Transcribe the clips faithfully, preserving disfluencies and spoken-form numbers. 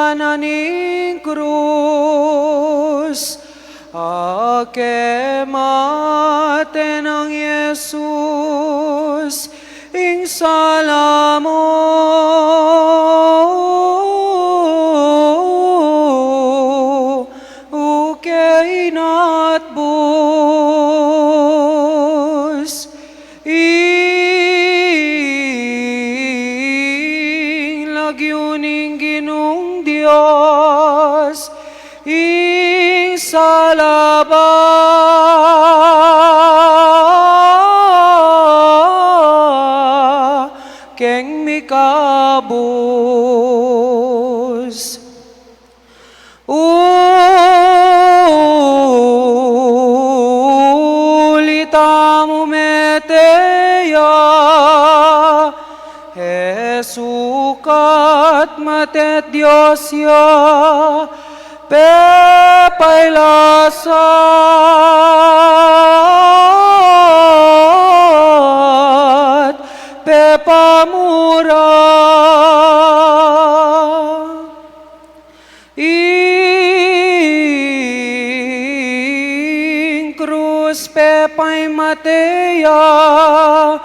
kanan ning krus, a kemate nang Jesus ing sala mu, uke inatbus. Ing lagyu ning Ginung Dios, ing sala ba keng mikabus. Uli tamu mete ya, Jesu kat mate at Dios ya, pepailas at pepamura. Ing krus pepaimate ya,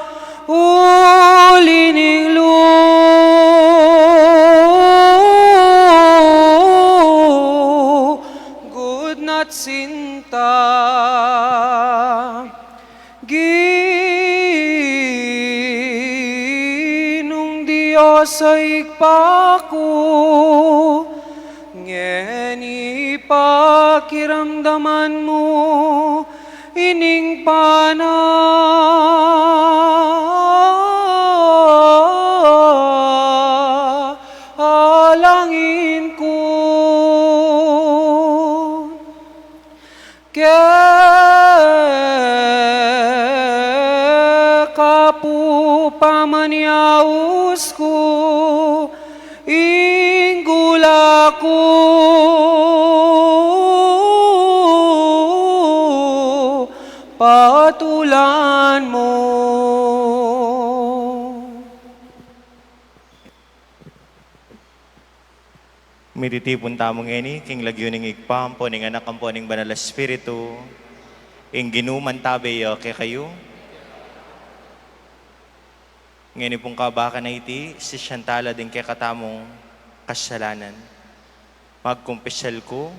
uli ning lugud na't sinta. Ginung Dios a Ibpa ku, ngeni pakiramdaman mu ining panalangin ku. Keka pu pamanyaus ku, ing gula ku patulan mu. Mititipun tamu ngeni king lagyu ning Ibpa, ampo ning Anak, ampo ning Banal a Espiritu. Ing Ginu mantabe ya kekayu. Ngeni pung kabakan a iti, sisian tala ding kekatamung kasalanan. Magkumpisal ku.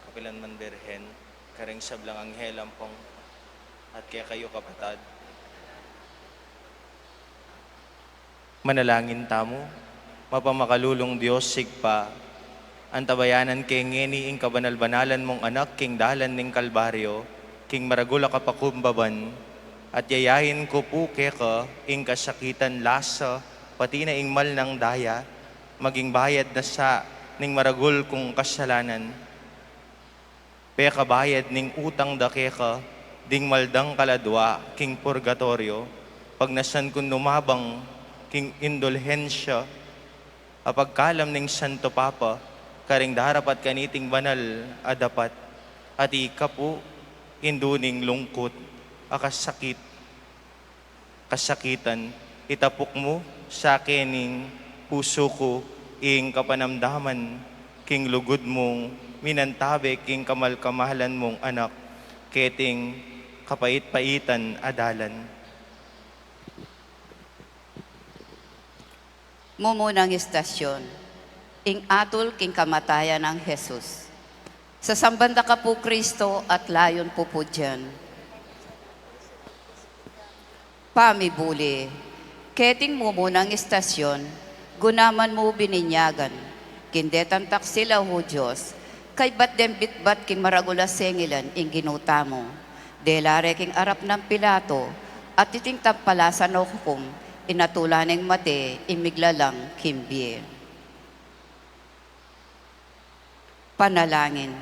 Kapilan man Birhen, karing sablang anghel ampong, at kekayu kapatad. Manalangin tamu. Mapamakalulung Dios Ibpa, antabayanan ke ngeni ing kabanal-banalan mung Anak king dalan ning Kalbaryo, king maragul a kapakumbaban, at yayain ku pu keka ing kasakitan, lasa, pati na ing mal nang daya, maging bayad na sa ning maragul kung kasalanan. Pekabayad ning utang da keka ding mal dang kaladua king purgatoryo, pagnasan kung lumabang king indulhensya a pagkalam ning Santo Papa, karing darapat kaniting banal a dapat, at ika pu, indu ning lungkut a kasakit, kasakitan, itapuk mu sa kening pusu ku ing kapanamdaman king lugud mung minantabe king kamal-kamalan mung Anak, keting kapait-paitan a dalan. Mumunang istasyon, ing atul king kamatayan nang Jesus. Sasamban da ka pu, Kristo, at layun pupudyan. Pamibuli, keting mumunang istasyon, gunaman mu bininyagan king detang taksil a Hudyos, kaybat deng bitbat king maragul a sengilan ing Ginu tamu. Dela re king arap nang Pilato, at iting tampalasan a hukum, inatulan neng mate, imiglalang king bie. Panalangin.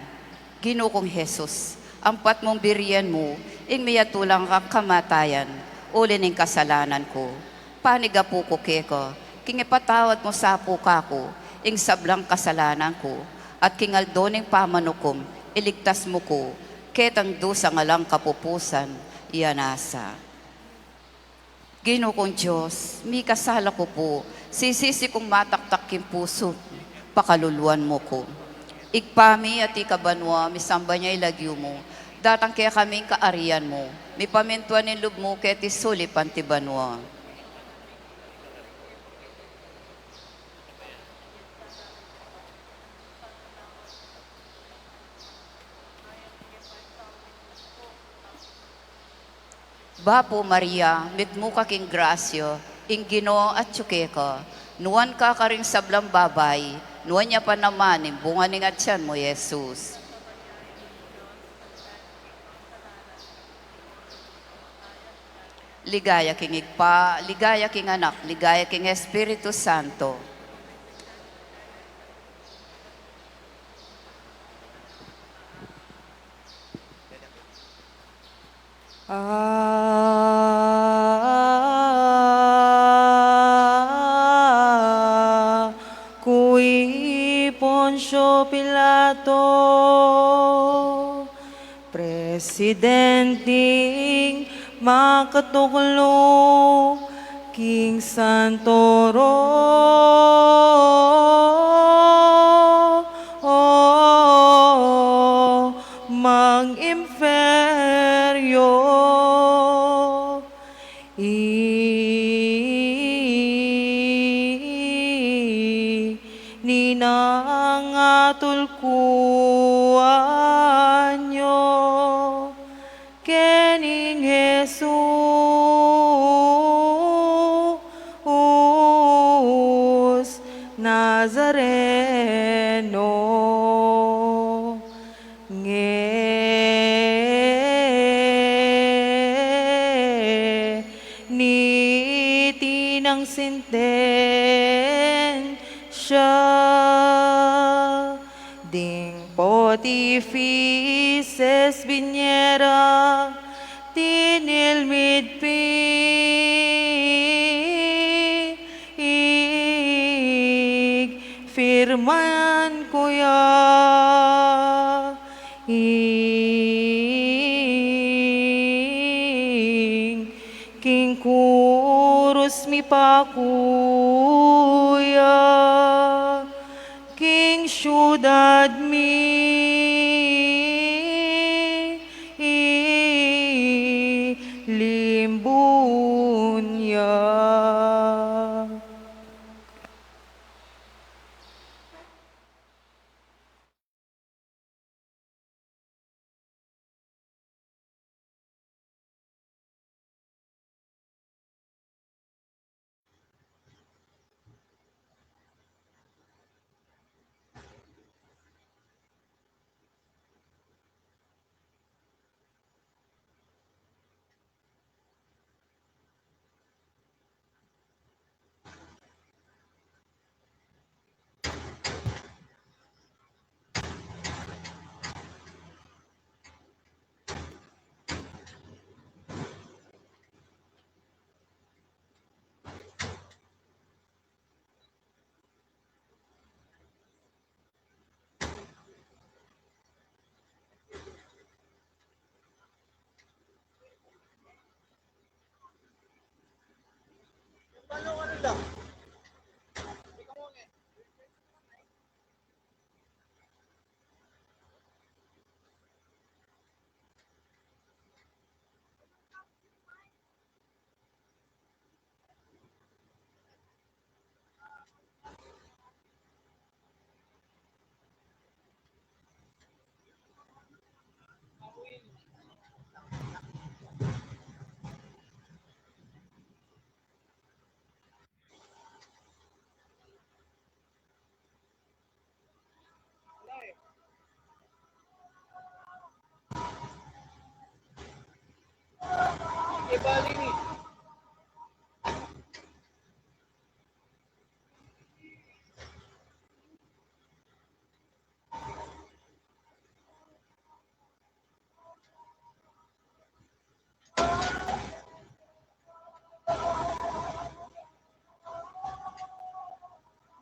Ginu kung Jesus, ampat mung birian mu ing miyatulang kang kamatayan, uli ning kasalanan ku. Panigapu ku keka, king ipatawad mu sa pu kaku ing sablang kasalanan ku, at king aldo ning pamanukum, Iligtas mu ku ketang dusang alang kapupusan. Iya nasa. Ginu kung Dios, mikasala ku pu, sisisi kung mataktak king pusu, pakaluluan mu ku. Ibpa mi, atiu ka banua, misamban ya ing lagyu mu, datang kekami ing kaarian mu, mipamintuan ing lub mu keti sulip anti banua. Bapu Maria, mitmu ka king grasya, ing Ginu atyu keka, nuan ka karing sablang babai, nuan ya pa naman ing bunga ning atian mu, Jesus. Ligaya king Ibpa, ligaya king Anak, ligaya king Espiritu Santo. Aku i Poncio Pilato, presidenteng makatuklu king Santo Roman Imperio, ininangatul ku anyo kening Jesus Nazareno, ngeni tinang sentensya ding Pontifices Binera, tinilmid pig, firman ku ya ing king kurus mipaku ya king syudad mi limbun ya.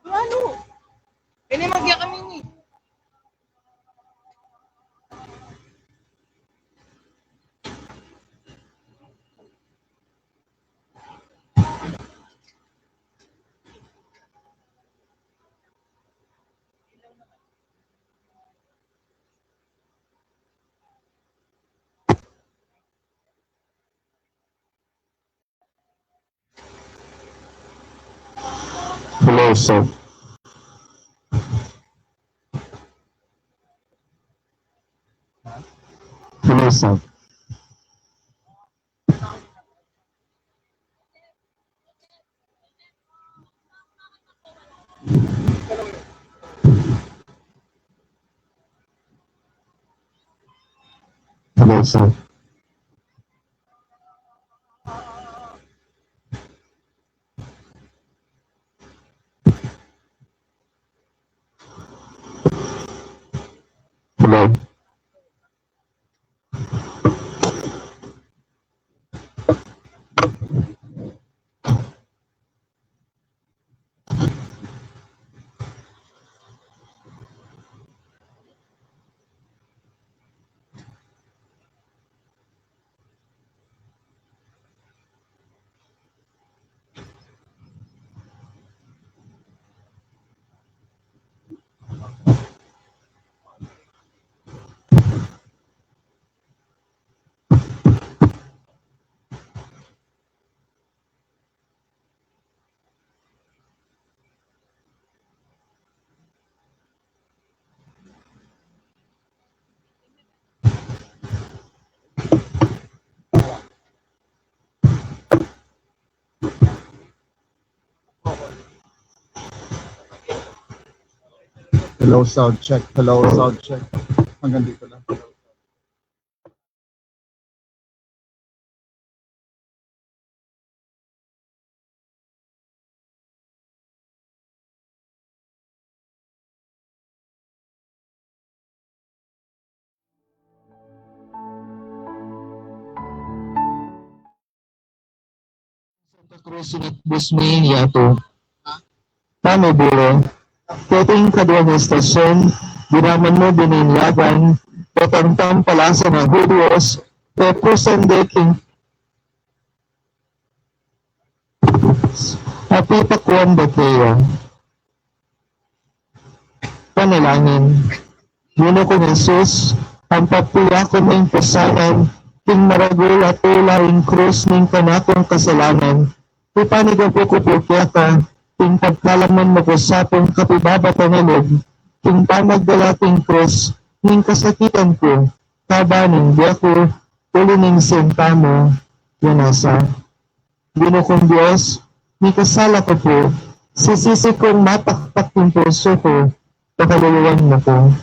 Anu? Ini magya kami ni. Hello, sir. Hello, sir. Hello, sir. Hello. Hello, sound check. Hello, sound check. Hanggang dito lang. Santa Cruz, inatbus mi ing yatu. Pamibule. Keting kaduang estasyun, dinaman mu bininyagan, petang tampalasan a Hudios, pepusan de king apipakuan da keya. Panalangin. Ginu kung Jesus, ampapia ku ing pasanan, king maragul a tula ing krus ning kanakung kasalanan. Ipanigapu ku pu keka, ing pagkalaman mu ku sa pung kapibabatan a lub, king pamagdala king krus ning kasakitan ku, kaba ning bie ku, uli ning sinta mu, yan asa. Ginu kung Dios, mikasala ku pu, sisisi kung mapakpak ing pusu ku, pakaluluan mu ku.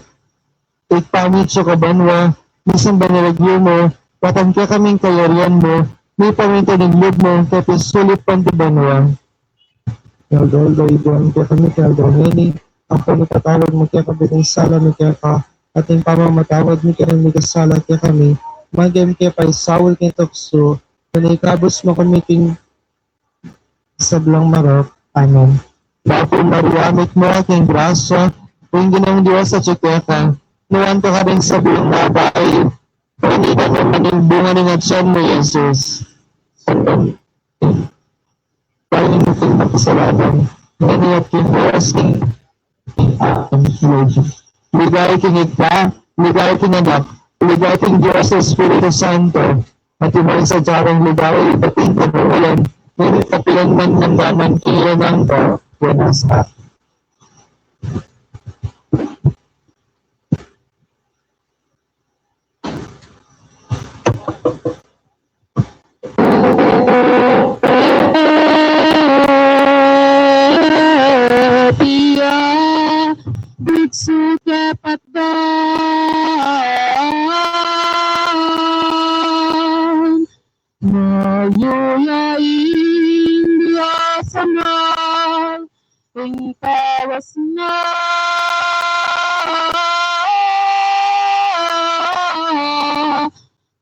Ibpa mi atsu ka banua, misamban ya ing lagyu mu, datang kekami ing kayarian mu, mipamintuan ing lub mu, keti sulip anti banua. Aldo-aldo ibie mu kekami king aldo ngeni, ampon ipatawad mu kekami ding sala mi keka, anti ing pamamatawad mi karing mikasala kekami, manga e mu ke paisaul king tuksu, nune ikabus mu kami king sablang marok. Amen. Bapu Maria, mitmu ka king grasya, ing Ginung Dios atsu keka, nuan ka karing sablang babai, at nuan ya naman ing bunga ning atyan mu, Jesus. Amen. Tamu ing makasalanan, ngeni at king oras ning Amen. Ligaya king Ibpa, ligaya king Anak, ligaya king Dios Espiritu Santo, at ing masadyang ligaya, ibat king kabanalan, ngeni at kapilan man, mangga man king alang angga. Amen. Pia, biksu ke patdan, mayu ya ing Dios Ama, ing kawas na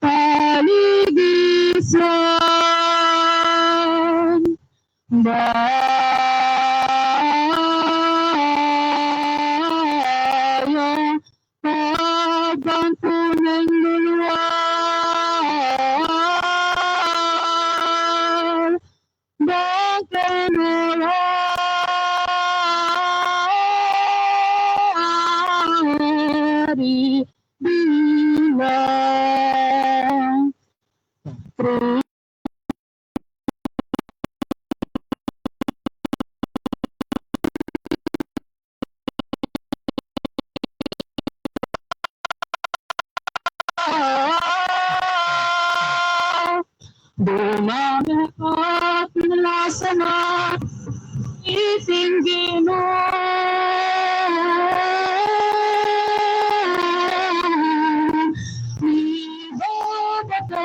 paligisan, daya pagbantunan luluan. Bakit mo lari bilang Dumame ka, pinalasan na iting Ginu. Ibabata.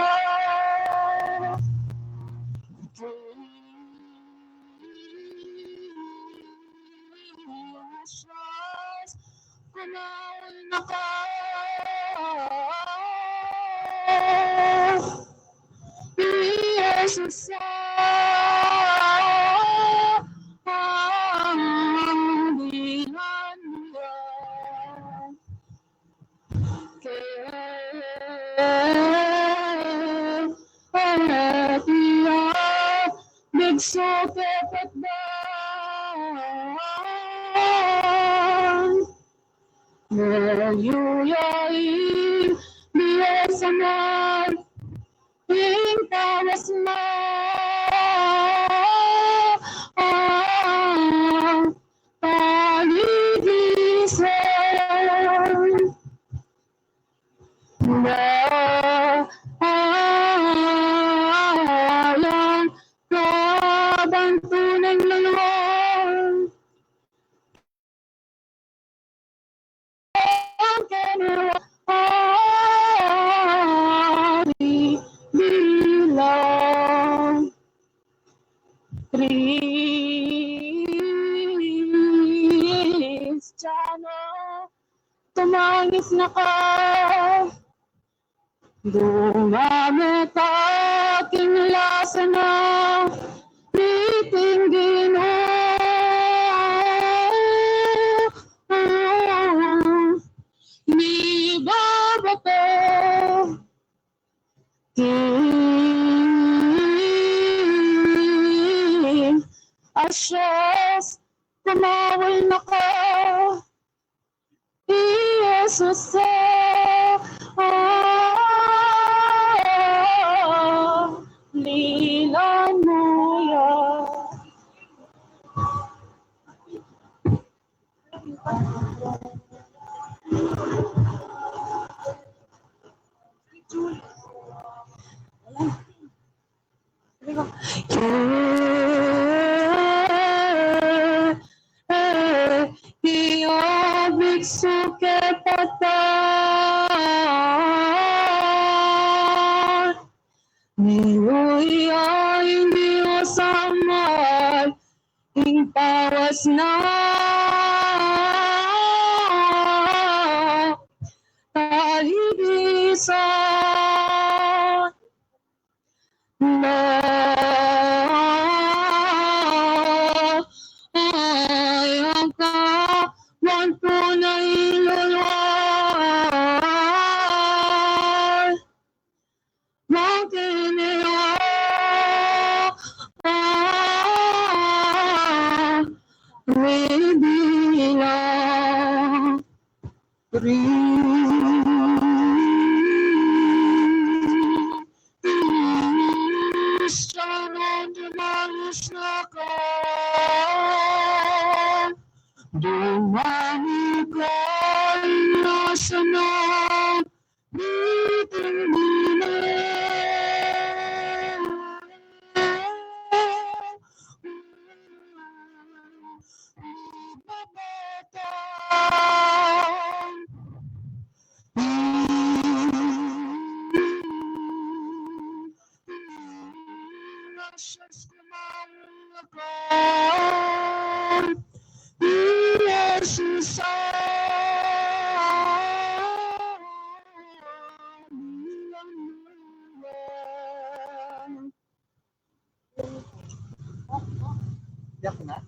Kumain na ka, Jesus, sa dinan mo yan. Kaya, kaya, bigsu ke patdan. Ngeni ya ing bie sanal, ing tawas na, ah, paligisan. Ba, ah, yang kabantunan laluan. Ang kaniwang ari bilang Kristiyano, tumangis na ka. Dumame ka, kinlasan na niting Ginu. Mibabate king asyas, kumawal na ka. I Jesus, ah, lilan mu ya. Kaya, e, iya bigsu ke patdan. Ni uya ing Dios Ama, ing tawas na kaligisan. Na ay ang kabantunan laluan. Mangkiniwa, ah, ribila. Kristiyanong dumalis na ka, dumani ka na sana. Yak na.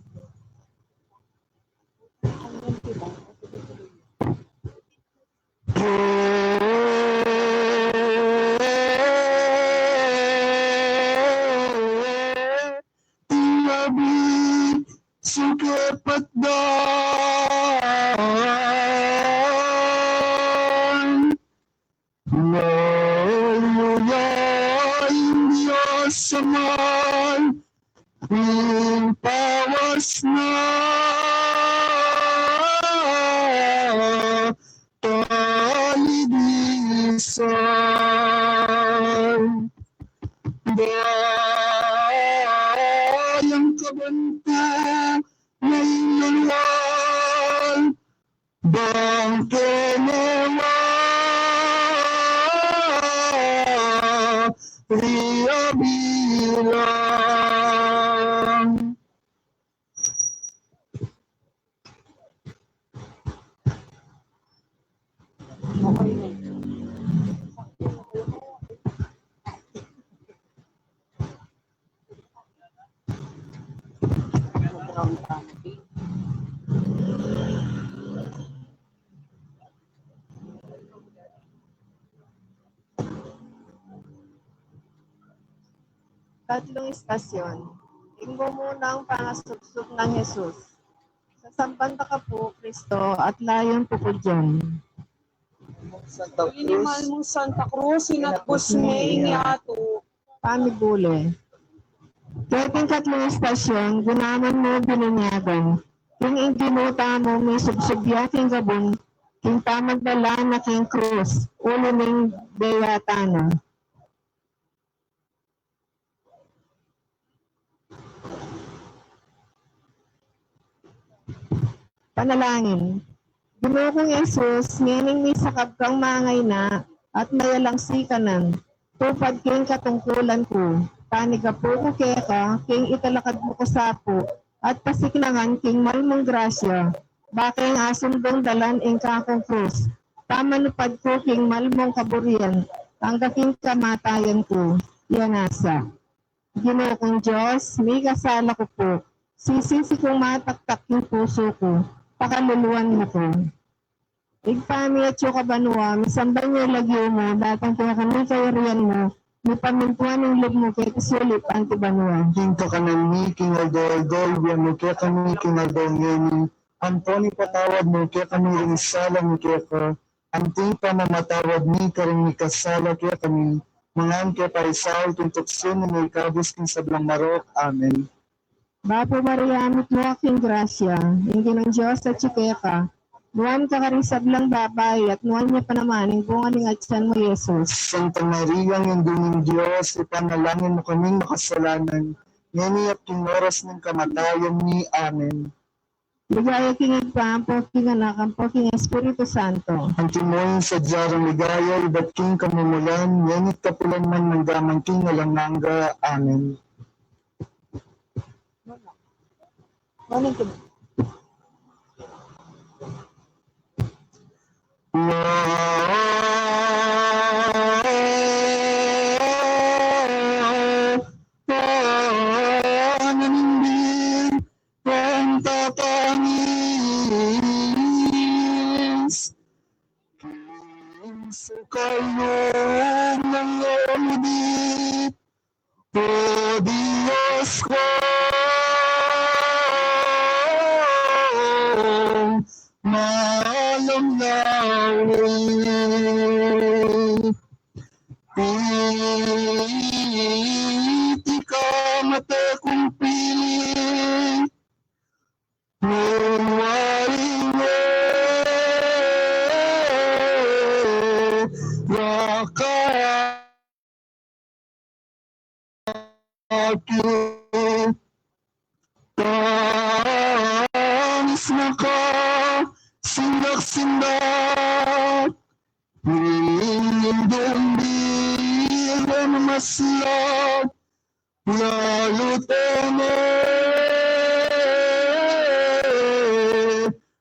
Tinabing suke patdan. Maluya ing Dios Ama, ing tawas na bang kene wari a bilang. Tatlong istasyon. Ing mumunang pangasubsob nang Jesus. Sasamban da ka pu, Kristo, at layun pu ku diyan. Santa Cruz, inimal mung Santa Cruz, inatbus me ing yatu. Pamibule. Keting katlung istasyon, gunaman mu binunyagan. King ing Ginu tamu misubsub ya king gabun, king pamagbalan na king krus, uli ning beyata na. Panalangin. Ginu kung Jesus, ngening misakab kang mangaina at mayalang sikanan, tupad king katungkulan ku, panigapu ku keka king italakad mu ku sa pu at pasiknangan king mal mung grasya, ba keng asundung dalan ing kakung krus, pamanupad ku king mal mung kaburian, angga king kamatayan ku. Iya nasa. Ginu kung Dios, mikasala ku pu. Sisisi kung mataktak ing pusu ku. Pakaluluan mu ku. Ibpa mi atsu ka banua, misamban ya ing lagyu mu, datang kekami ing kayarian mu, mipamintuan ing lub mu keti sulip anti banua. Ing kakanan mi king aldo-aldo ibie mu kekami king aldo ngeni, ampon ipatawad mu kekami ring sala mi keka, anti ing pamamatawad mi karing mikasala kekami, manga e mu ke paisaul king tuksu, nune ikabus king sablang marok. Amen. Bapu Maria, mitmu ka king grasya, ing Ginung Dios atsu keka, nuan ka karing sablang babai, at nuan ya pa naman ing bunga ning atyan mu, Jesus. Santa Maria, Indu ning Dios, ipanalangin mu kaming makasalanan, ngeni at king oras ning kamatayan mi. Amen. Ligaya king Ibpa, ampo king Anak, ampo king Espiritu Santo. Antimo ing sadya rang ligaya, ibat king kamumulan, ngeni at kapilan man, mangga man king alang angga. Amen. Ang tatangis, king sukayan ng lomudit, O Dios ko, malam lawi. Iti ka mate kung pili, nung waring e, ya ka akin. Tanis na ka, sindak-sindak, nindung di na mamasla, lalu tene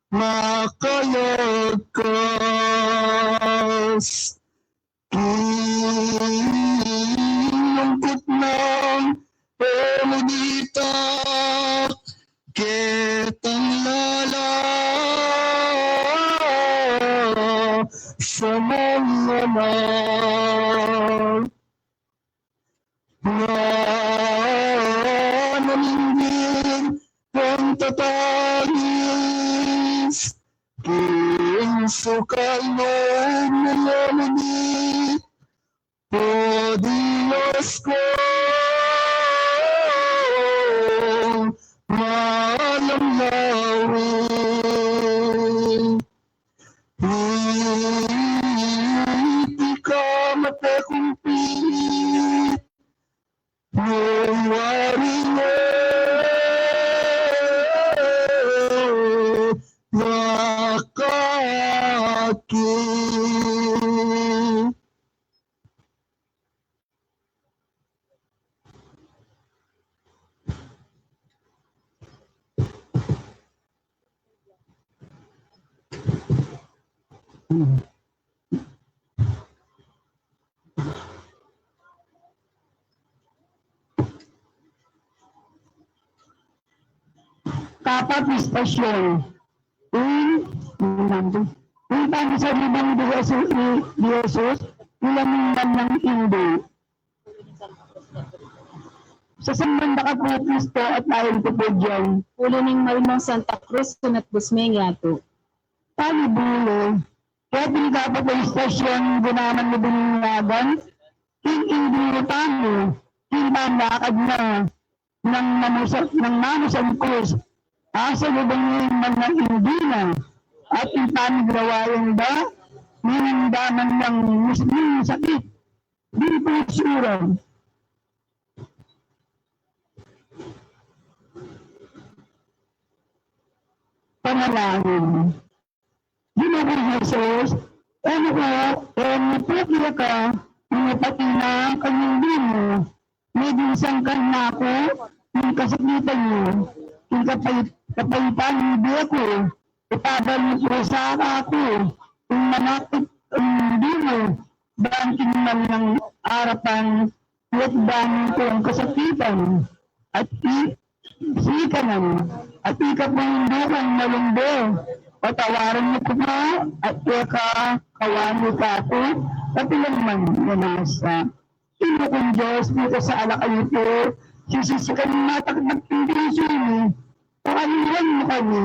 makayagkas. King lungkut nang Epafrodita, ketang lala sa manganak. Nga naminggir kang tatangis, king sukal nang lomudit, O Dios ko, malam lawi. Iti ka mate kung pili, nung waring e, ya ka Kapat na istasyon. Ing, ing pamisalubung di Jesus, di, di Jesus, ilang nang Indu. Sasamban da ka pu, Kristo, at ain ku pu dian. Uli ning Marmung Santa Cruz, sunat busmeng yatu. Panibulo, keti ning kapat a istasyon, gunaman mu bininyagan, king Indu tamu, king panlakad na, nang mamusa-, nang mamusang krus, asalubung ne ing banal a Indu na, at ing pamigawayan da, ninamdaman nang mis-, ning sakit, di pu sura. Panalangin. Ginu kung Jesus, e mu ku, e mu pu keka, nung pati na kanyang dinu, mibinsang kanaku, ing kasakitan yu, ing kapay-, kapaipan ning bie ku, ipabalik yu sa aku, ing manakit, ing dinu, bang king banal a arapan, Yet bang kung kasakitan, at i-, sikanan, at ika pung Indu kung malumbe, patawaran mu ku pu, at ika kawan mu kaku, kapilan man manasa. Indu kung Dios, mikasala kami pu, sisikan matakdak king bisi ini, pakaliwan mu kami,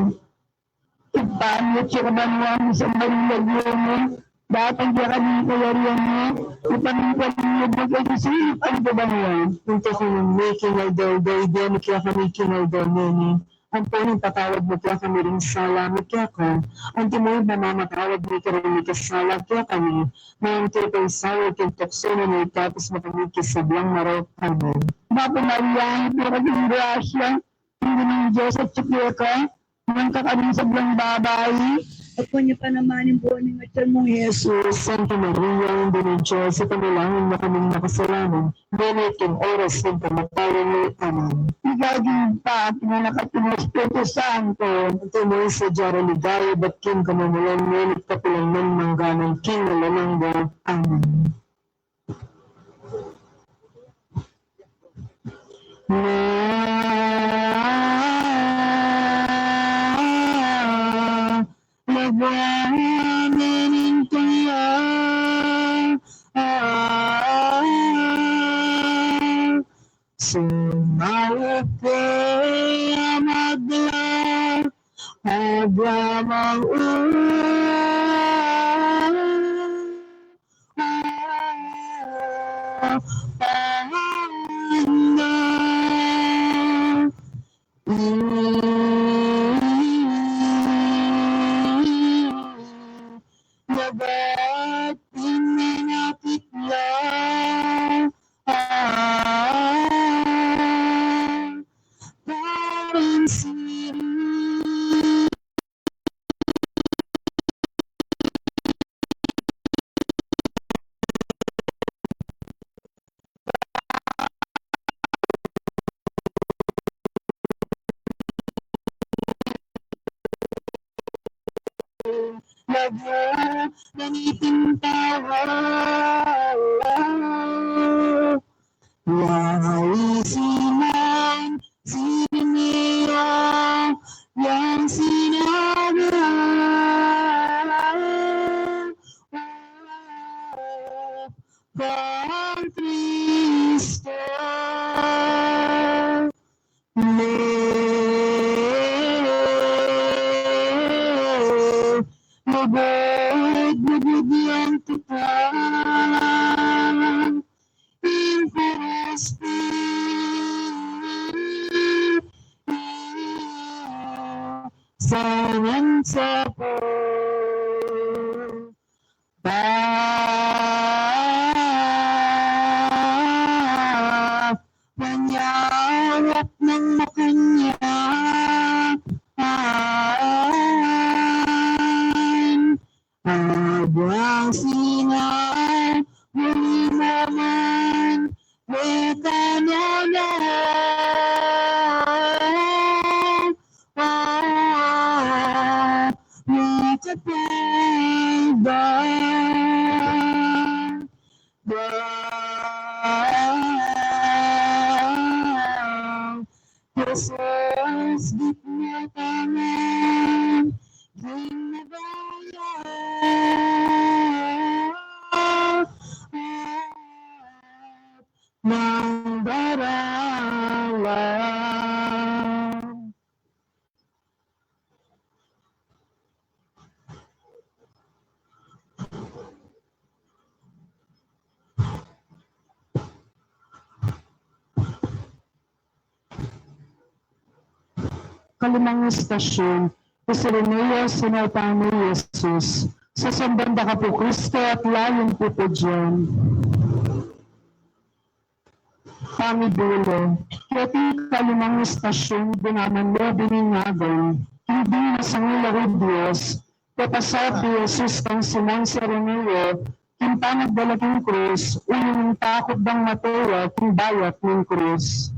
Ibpa mi atsu ka banua, misamban ya ing lagyu mu, datang kekami ing kayarian mu, mipamintuan ing lub mu keti sulip anti banua. Ing kakanan mi king aldo-aldo ibie mu kekami king aldo ngeni. Ampon ipatawad mu kekami ring sala mi keka, anti mu ing pamamatawad mi karing mikasala kekami. Manga e mu ke paisaul king tuksu, nune ikabus mu kami king sablang marok. Amen. Bapu Maria, mitmu ka king grasya, ing Ginung Dios atsu keka, nuan ka karing sablang babai, at nuan ya pa naman ing bunga ning atian mu, i Jesus. Santa Maria, Indu ning Dios, ipanalangin mu kaming makasalanan, ngeni at king oras ning kamatayan mi. Amen. Ligaya king Ibpa, at king Anak, at king Espiritu Santo. Antimo ing sadya rang ligaya ibat king kamumulan, ngeni at kapilan man, mangga man king alang angga. Amen. Lagwanan ning kaya, sumaup kaya magla, agama u. Labat ing manakit la, ah, parang siri. Lagu na niting tawa. Wahai sinan, siniya, yang sinaga, kang Kristo. Lugud, lugud yang tukang Impuros pi sanang sapo. Pa, panyawat nang makanya. Abuang singa, muli naman, metanola. Ah, ah, ah, ah. Makapal ba Kalimang istasyun, Sirene, sinaupan na i Jesus. Sasamban da ka pu, Kristo, at lalung pupudyan. Pamibule. Keti kalimang istasyun, dinaman lo bininyagan, king ding masangul a Dios, pepasabi i Jesus kang Simon Cireneo, king panagdala king krus, uli ning takut dang matewa king bayat ning krus.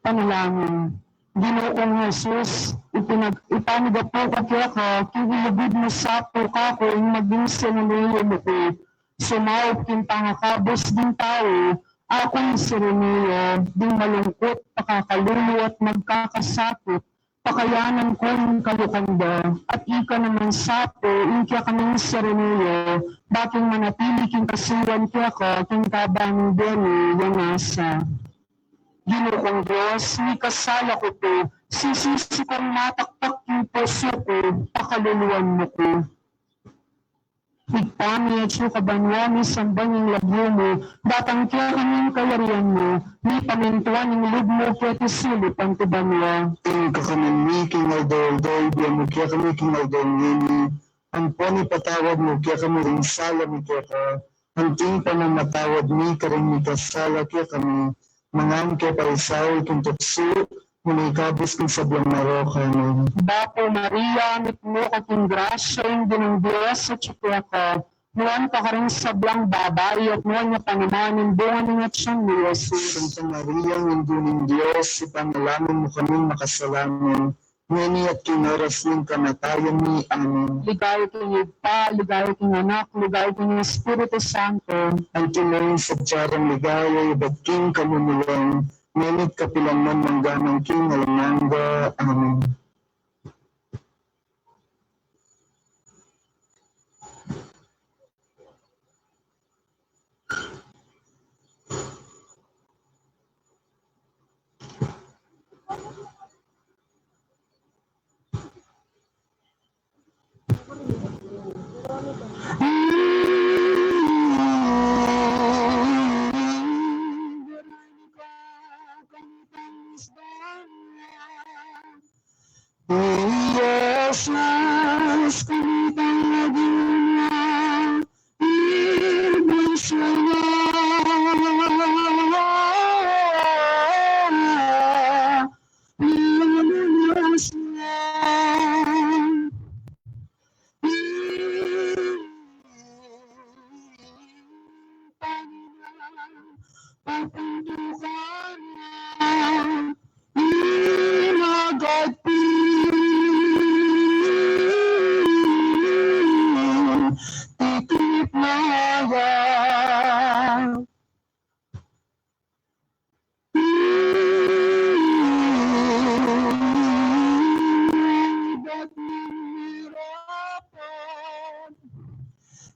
Panalangin. Ginu kung Jesus, ipinag-, ipamigapu ku keka, king ilugud mu sa pu kaku ing maging Sirene mu ku. Sumaup king pangakabus ding tau, aku ing Sirene, ding malungkut, pakakalulu at magkakasakit, pakayanan ku ing kalukan da, at ika naman sa pu ing kekaming Sirene, ba king manatili king kasuan keka king kaban ning bie mi yang asa. Ginu kung Dios, mikasala ku pu, sisisi kung mataktak king pusu ku, pakaluluan mu ku. Ibpa mi, atsu ka banua, misamban ya ing lagyu mu, datang kekami ing kayarian mu, mipamintuan ing lub mu keti sulip anti banua. Ing kakanan mi king aldo-aldo ibie mu kekami king aldo ngeni, ampon ipatawad mu kekami ring sala mi keka, anti ing pamamatawad mi karing mikasala kekami, manga e mu ke paisaul king tuksu, nune ikabus king sablang marok. Amen. Bapu Maria, mitmu ka king grasya, ing Ginung Dios atsu keka, nuan ka karing sablang babai, at nuan ya pa naman ing bunga ning atyan mu, i Jesus. Santa Maria, Indu ning Dios, ipanalangin mu kaming makasalanan, ngeni at king oras ning kamatayan mi. Amen. Ligaya king Ibpa, ligaya king Anak, ligaya king Espiritu Santo. Antimo ing sadya rang ligaya ibat king kamumulan, ngeni at kapilan man, mangga man king alang angga. Amen. Yes, mas kumitang na din na ibang siya na. Yes, na.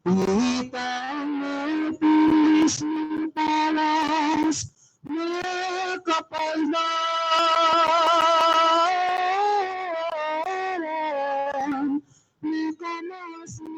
Itang mabilis ng palas na kapal na nakamasmas.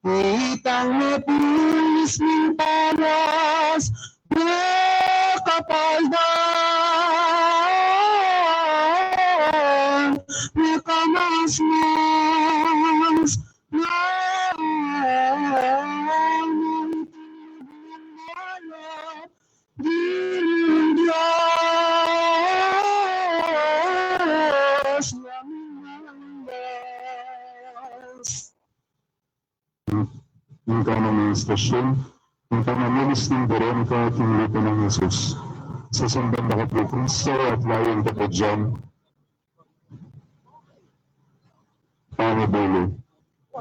Itang mepulis ning palas, mekapaldan, mekamasmas, Ing kanang manifestasyon, ing pamamulis nang Veronica king lupa nang Jesus. Sasamba na ka pu, Kristo, at layu ka pu dian. Pamibulu.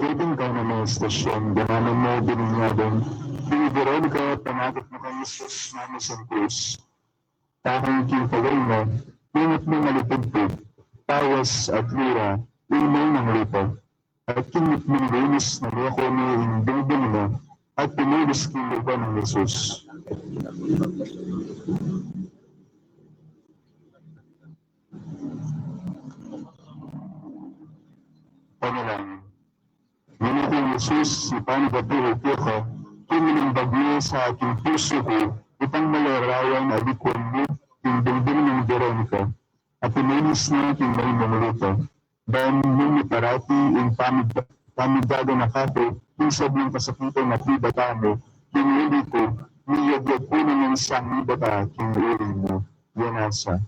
King kanang manifestasyon, ganaman mu bininyagan, ing Veronica, panakit mu kang Jesus, mama sang krus. Takang king pagay na, ingat mung alipugpug, pawas at lura, ing maynan a lupa. At king mitmung Lunes na meko ne ing bingbing na, at pimulis king lupa nang Jesus. Panalangin. Ngeni, Jesus, ipanagpatuloy ku keka, king inimbag ne sa aking pusu ku, itang malarawan a likuan mu, king bingbing nang Veronica, at pimulis ne king maynan a lupa. Ban nung miparati ing pamig-, pamigaganaka ku, king sablang kasakitan at bibata mu, king uli ku, miyagyag ku naman sang mibata king uli mu. Yan asa.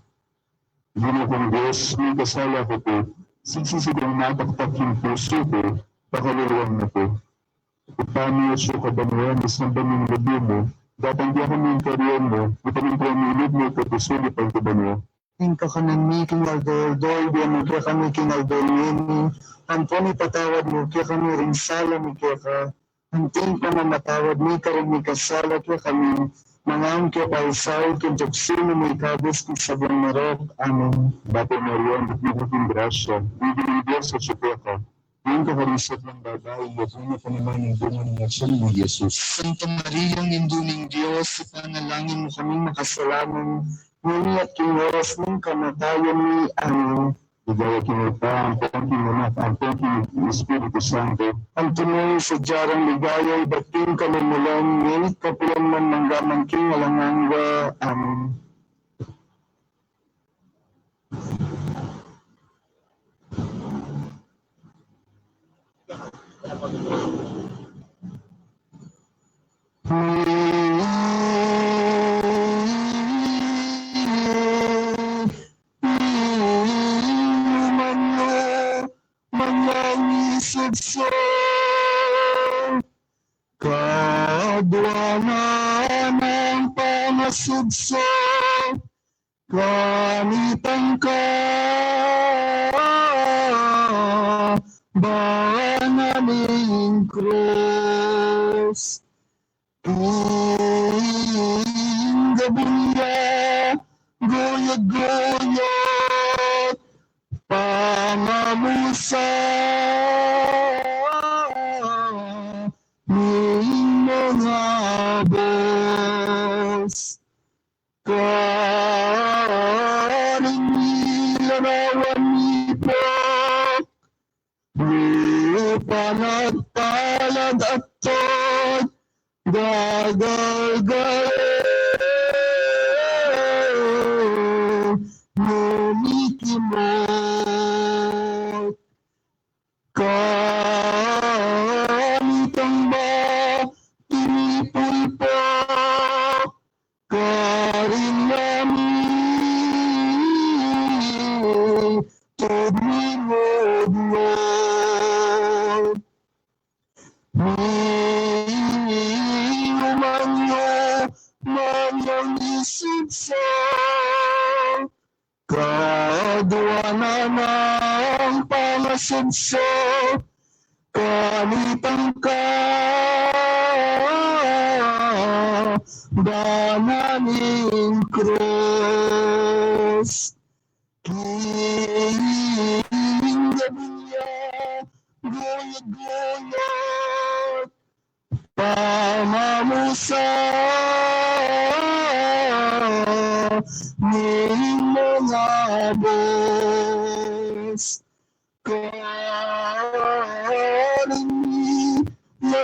Ginu kung Dios, mikasala ku pu, sisisidung mataktak king pusu ku, pakaluluan mu pu. Ibpa mi atsu ka banua, misamban ya ing lagyu mu, datang kekami ing kayarian mu, mipamintuan mu ing lub mu, keti sulip anti banua. Ing kakanan mi king aldo-aldo, ibie mu kekami king aldo ngeni, ampon ipatawad mu kekami ring sala mi keka, anti ing pamamatawad mi karing mikasala kekami, manga e mu ke paisaul king tuksu, nune ikabus king sablang marok. Amen. Bapu Maria, mitmu ka king grasya, ing Ginung Dios atsu keka. Nuan ka karing sablang babai, at nuan ya pa naman ing bunga ning atian mu, i Jesus. Santa Maria, Indu ning Dios, ipanalangin mu kaming makasalanan, ngeni at king oras ning kamatayan mi. Amen. Ligaya king Ibpa, ampon king Anak, ampon king Espiritu Santo. Antimo ing sadya rang ligaya, ibat king kamumulan, ngeni at kapilan man, mangga man king alang angga. Amen. Manyu, manyangisubso, kadua na nang pangasubso, kanitang kabanan ning krus. King gabun ya, guyag-guyag, pamamusa, ning mangabus. Karing milarawan mi pu, lupa nagpalag at tod, gagalgal mu mikimut. Kanitang ba, tinipul pa, karing lami, tud mi ngudngud. Ni umanyu, manyangisubso, kadua na nang pangasubso, kanitang kabanan ning krus. King gabun ya, guyag-guyag, pamamusa, ning mangabus. Karing mi, ya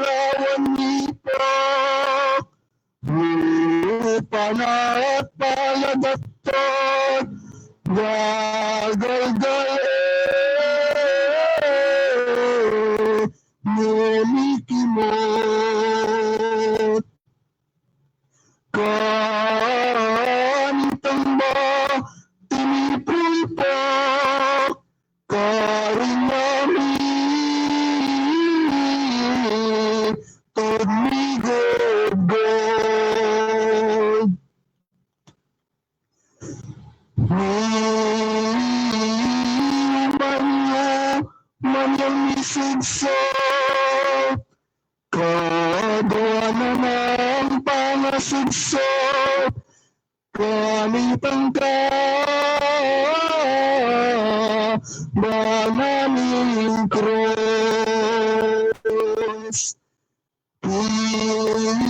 paladatot, gagalgal e, mimikimot. Kanitang ba tinipul pa karin nami, tud migudgud. Ni manyu, manyu misugsug, kadua na nang pangasugsug, kanitang ka banal ning krus. Piling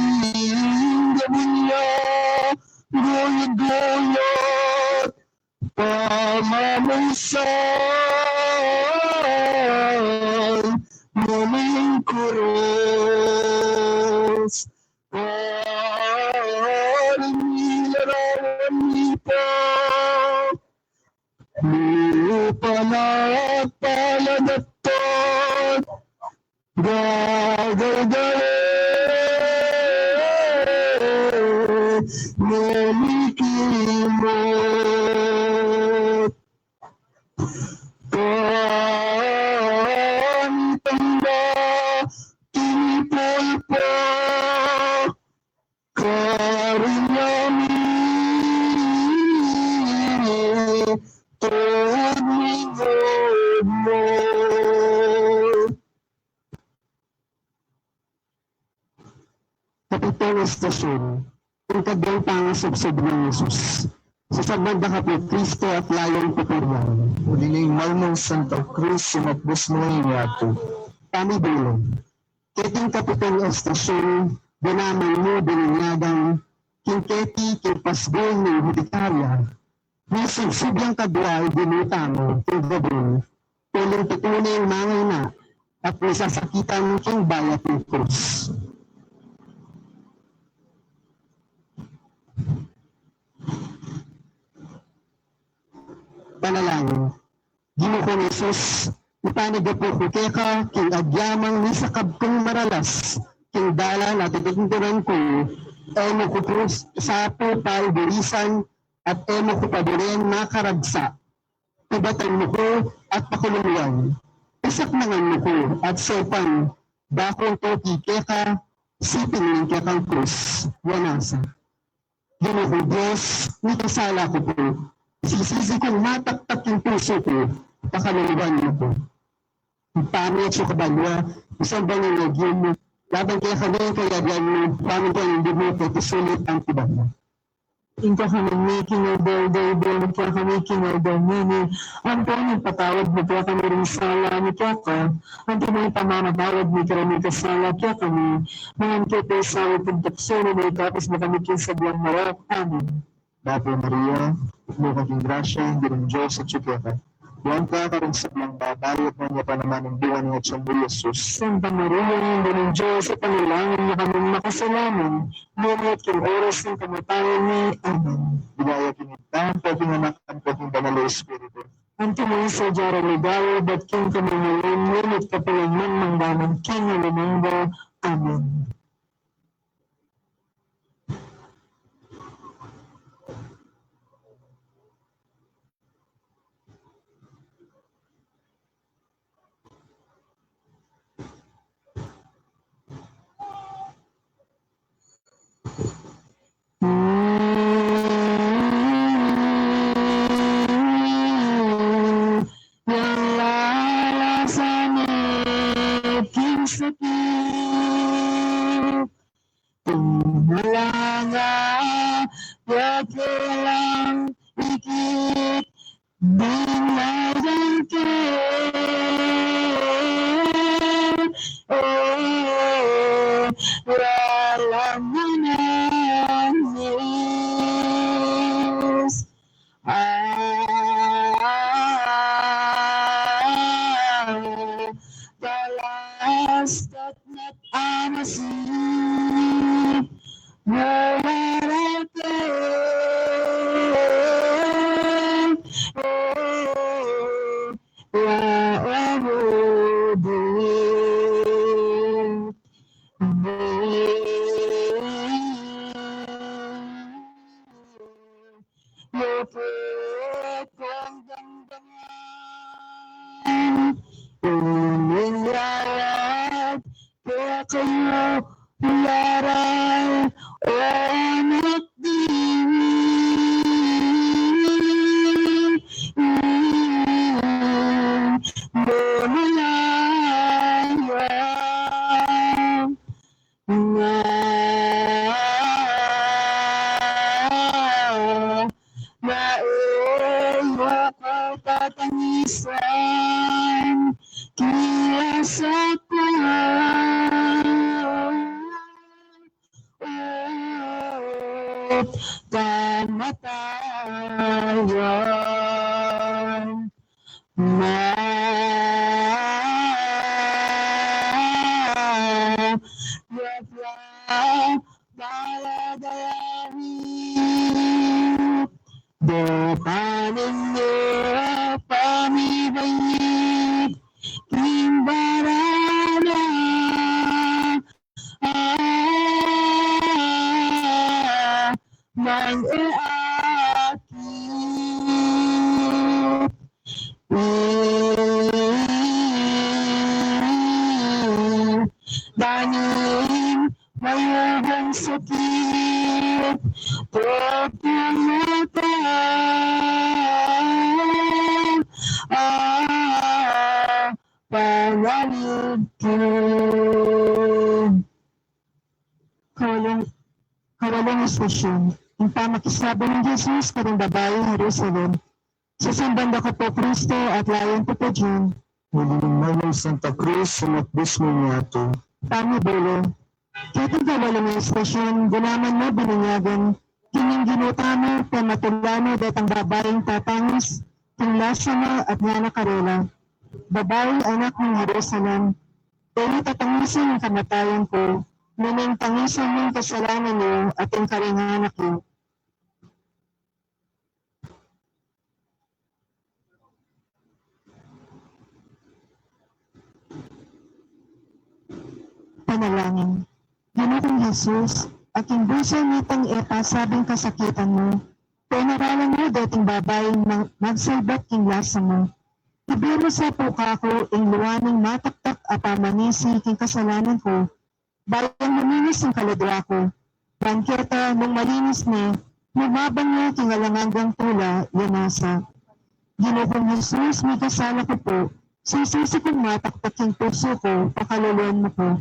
gabun ya, guyut-guyut, pamamaysan, mumingkuru Karin larawan mi pa, lupa na paladatot, gagalgal e, mimikimot. Kanitang ba tinipul pa karin nami, tud migudgud. Kapitang estasyon, ing kadyang pangasubsob nang Jesus. Sasabyan da ka pu, Kristo, at layong pupurian. Uli ning mal mu, Santa Cruz, sinatbus mu ing yatu. Pamibilang. Keting kapitang estasyon, binaman mu bininyagan, king keti, king pasbul ning Hidikarya, Misugsug yang kadwa ing dinu tamu king gabun, uling tutu ne ing mangina at misasakitan king bayat ning krus. Panalangin. Ginu kung Jesus, ipanagapu ku keka king agyamang misakab kung maralas king dalan a tututuntunan ku, e mu ku pu sapu palburisan, at e mu ku paburen makaragsa. Tubatan mu ku at pakululuan. Pasaklangan mu ku at saupan da kung tuki keka, siping ning kekang krus. Wanasa. Ginu kung Dios, mikasala ku pu. Sisisi kung mataktak ing pusu ku, pakaluluan mu ku. Ing pamiat at kabalua, isamban ing lagyu mu, laban kekami ing kayarian mu, pamintuan ing lub mu, keti sulip anti banua. Ing kakanan mi king aldo-aldo ibie mu kekami king aldo ngeni, ampon ipatawad mu kekami ring sala mi keka, anti ing pamamatawad mi karing mikasala kekami, nune e mu ke paisaul king tuksu, nune ikabus mu kami king sadyang marok. Amen. Bapu Maria, mitmu ka king grasya, ing Ginung Dios atyu keka. Nuan ka karing sablang babai, at nuan ya pa naman ing bunga ning atyan mu, i Jesus. Santa Maria, Indu ning Dios, ipanalangin mu kaming makasalanan, ngeni at king oras ning kamatayan mi. Amen. Ligaya king Ibpa, ampo king Anak, ampo king Banal a Espiritu. Antimo ing sadya rang ligawa, ibat king kamumulan, ngeni at kapilan man, mangga man king alang angga. Amen. Yang lalasanan king sakit, Tumulanga ya kelang ikit, dinayang ke, eh, lalang manangis. Ah, dalas tatnat amasi, mularate, Kaya kayu laran, o anak diri, lumalaya na, na e yu ko tatangisan, kila sa kamatayan. Ma, ya, ya, paladayari, do kanin ne pamibayit, king barana, a, nang e akit. I, danin mayugang sakit, pagpangatan, a, panalig ku. Kawalung, kawalung istasyon. Ing pamakisabyan nang Jesus karing babai Jerusalem. Sasamban da ka pu, Kristo, at layan pu ka dian. Nililingman ning Santa Cruz, sumat bis mo niya to. Pamibulu. Ketang kawalung istasyon, gunaman na bininyagan, kining Ginu tamu, pamatulan na detang babaing tatangis king lasa na at ngana karela, Babai, anak ning Jerusalem, e yu tatangisan ing kamatayan ku, nune ing tangisan yu ing kasalanan yu at ing karing anak yu. Panalangin. Ginu kung Jesus, aking busa nitang e pasabing kasakitan mu, penaralan mu deting babaing mag-, magsalbat king lasa mu. Ibie mu sa pu kaku ing lua ning mataktak a pamanisi king kasalanan ku, ban maminis ing kaladua ku. Ban keta nung malinis ne, mababang ne king alang anggang tula ya nasa. Ginu kung Jesus, mikasala ku pu, sisisi kung mataktak king pusu ku, pakaluluan mu ku.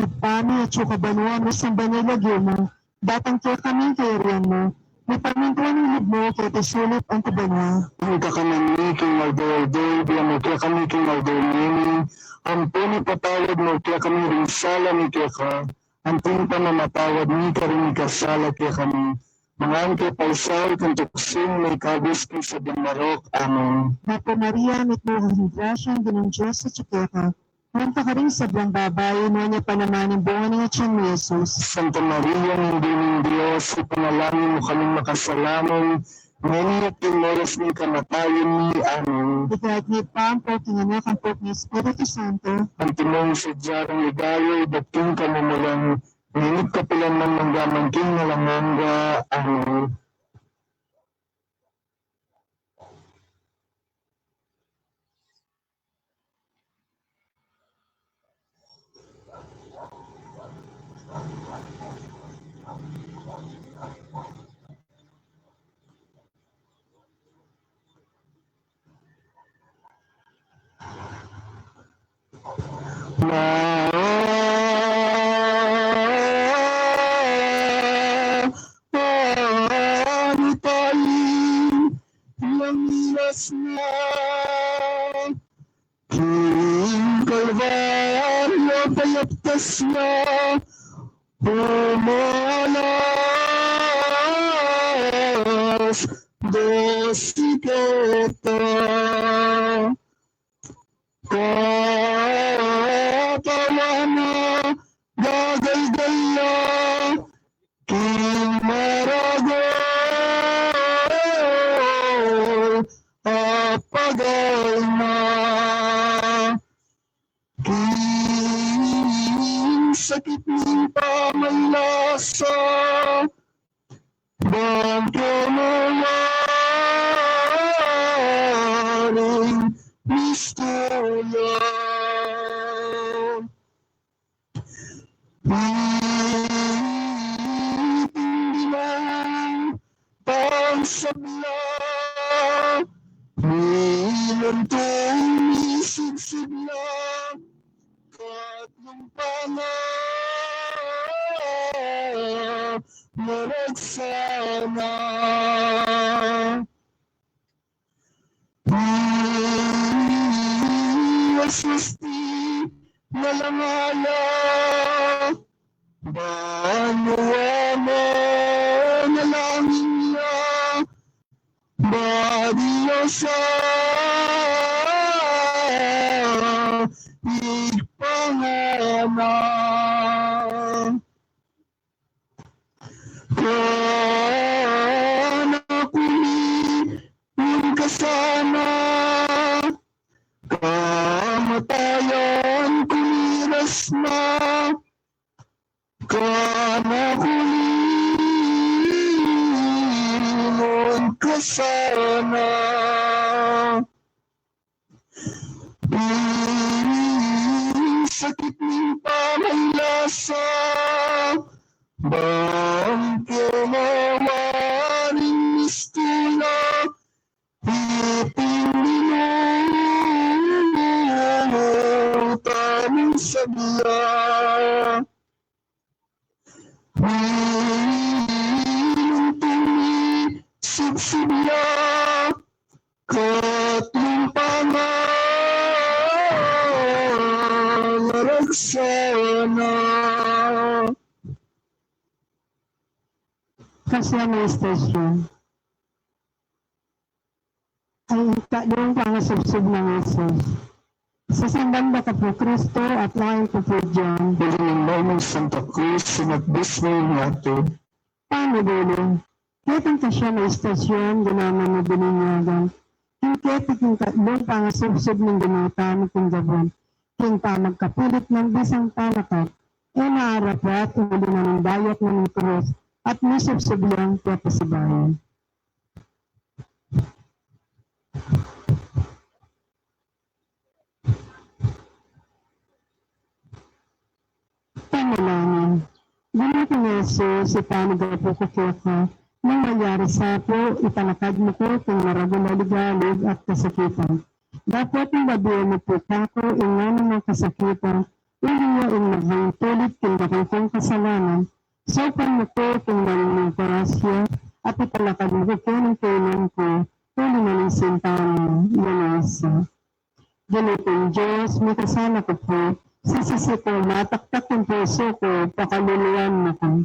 Ibpa mi, atsu ka banua, misamban ya ing lagyu mu, datang kekami ing kayarian mu, mipamintuan ing lub mu keti sulip anti banua. Ing kakanan mi king aldo-aldo ibie mu kekami king aldo ngeni, ampon ipatawad mu kekami ring sala mi keka, anti ing pamamatawad mi karing mikasala kekami. Manga e mu ke paisaul king tuksu, nune ikabus king sablang marok. Amen. Bapu Maria, mitmu ka king grasya, ing Ginung Dios atsu keka. Nuan ka karing sablang babai, nuan ya pa naman ing bunga ning atian mu, i Jesus. Santa Maria, Indu ning Dios, ipanalangin mu kaming makasalanan, ngeni at king oras ning kamatayan mi. Amen. Ligaya king Ibpa, ampo king Anak, ampo king Espiritu Santo. Antimo ing sadya rang ligaya, ibat king kamumulan, ngeni at kapilan man, mangga man king alang angga. Amen. Na, o, o, ni taing yang milas na king Kalbaryo, payaptas na, pumalas, dosi keta. Katawan na, gagalgal ya king maragul a pagalma, king sakit ning pamaglasa, ban kenu waring mistula. Iting dinan pang sabla, milantung misibsib la, katlung pangalarag sana. Di Jesus di nalangala, banua manalangin ya, ba Dios a ipangana. Kana kuli nung kasana, kamatayan kumiras na, kana kuli nung kasana. Ing sakit ning pamaglasa, bang kinawaring mistula, iting dinan pang sabla. Minung tumi sibsib ya, katlung pangalarag sana. Kasya na istasyon. Ay, ika ding pangasubsub nang Jesus. Sasandan da ka pu, Kristo, at lain ku pu dian. Uli ning Lomong Santa Cruz, sinakbis na ing yatu. Panubulu. Keting kasya na istasyon, ginaman na bininyagan. King keti king katlung pangasubsub ning ginata mi king gabun, king pamagkapilit nang bisang panakat, e na arapat, uli na ning dayat na ning krus, at misubsub yang pepasibayu. Panalangin. Ginu kung Jesus, ipanyawad ku keka, nung malyari sa pu, italakad mu ku king maragul a ligalig at kasakitan. Dapot ing babie mu pu kaku ing anumang kasakitan, uli ya ing magmaintulit king dakal kung kasalanan, saupan mu ku king malign mung grasya, at italakad mu ku keni ing kainan ku, uli na ning sinta mu, Manasa. Ginu kung Dios, mikasala ku pu, sisisi ku, mataktak ing pusu ku, pakaluluan mu ku.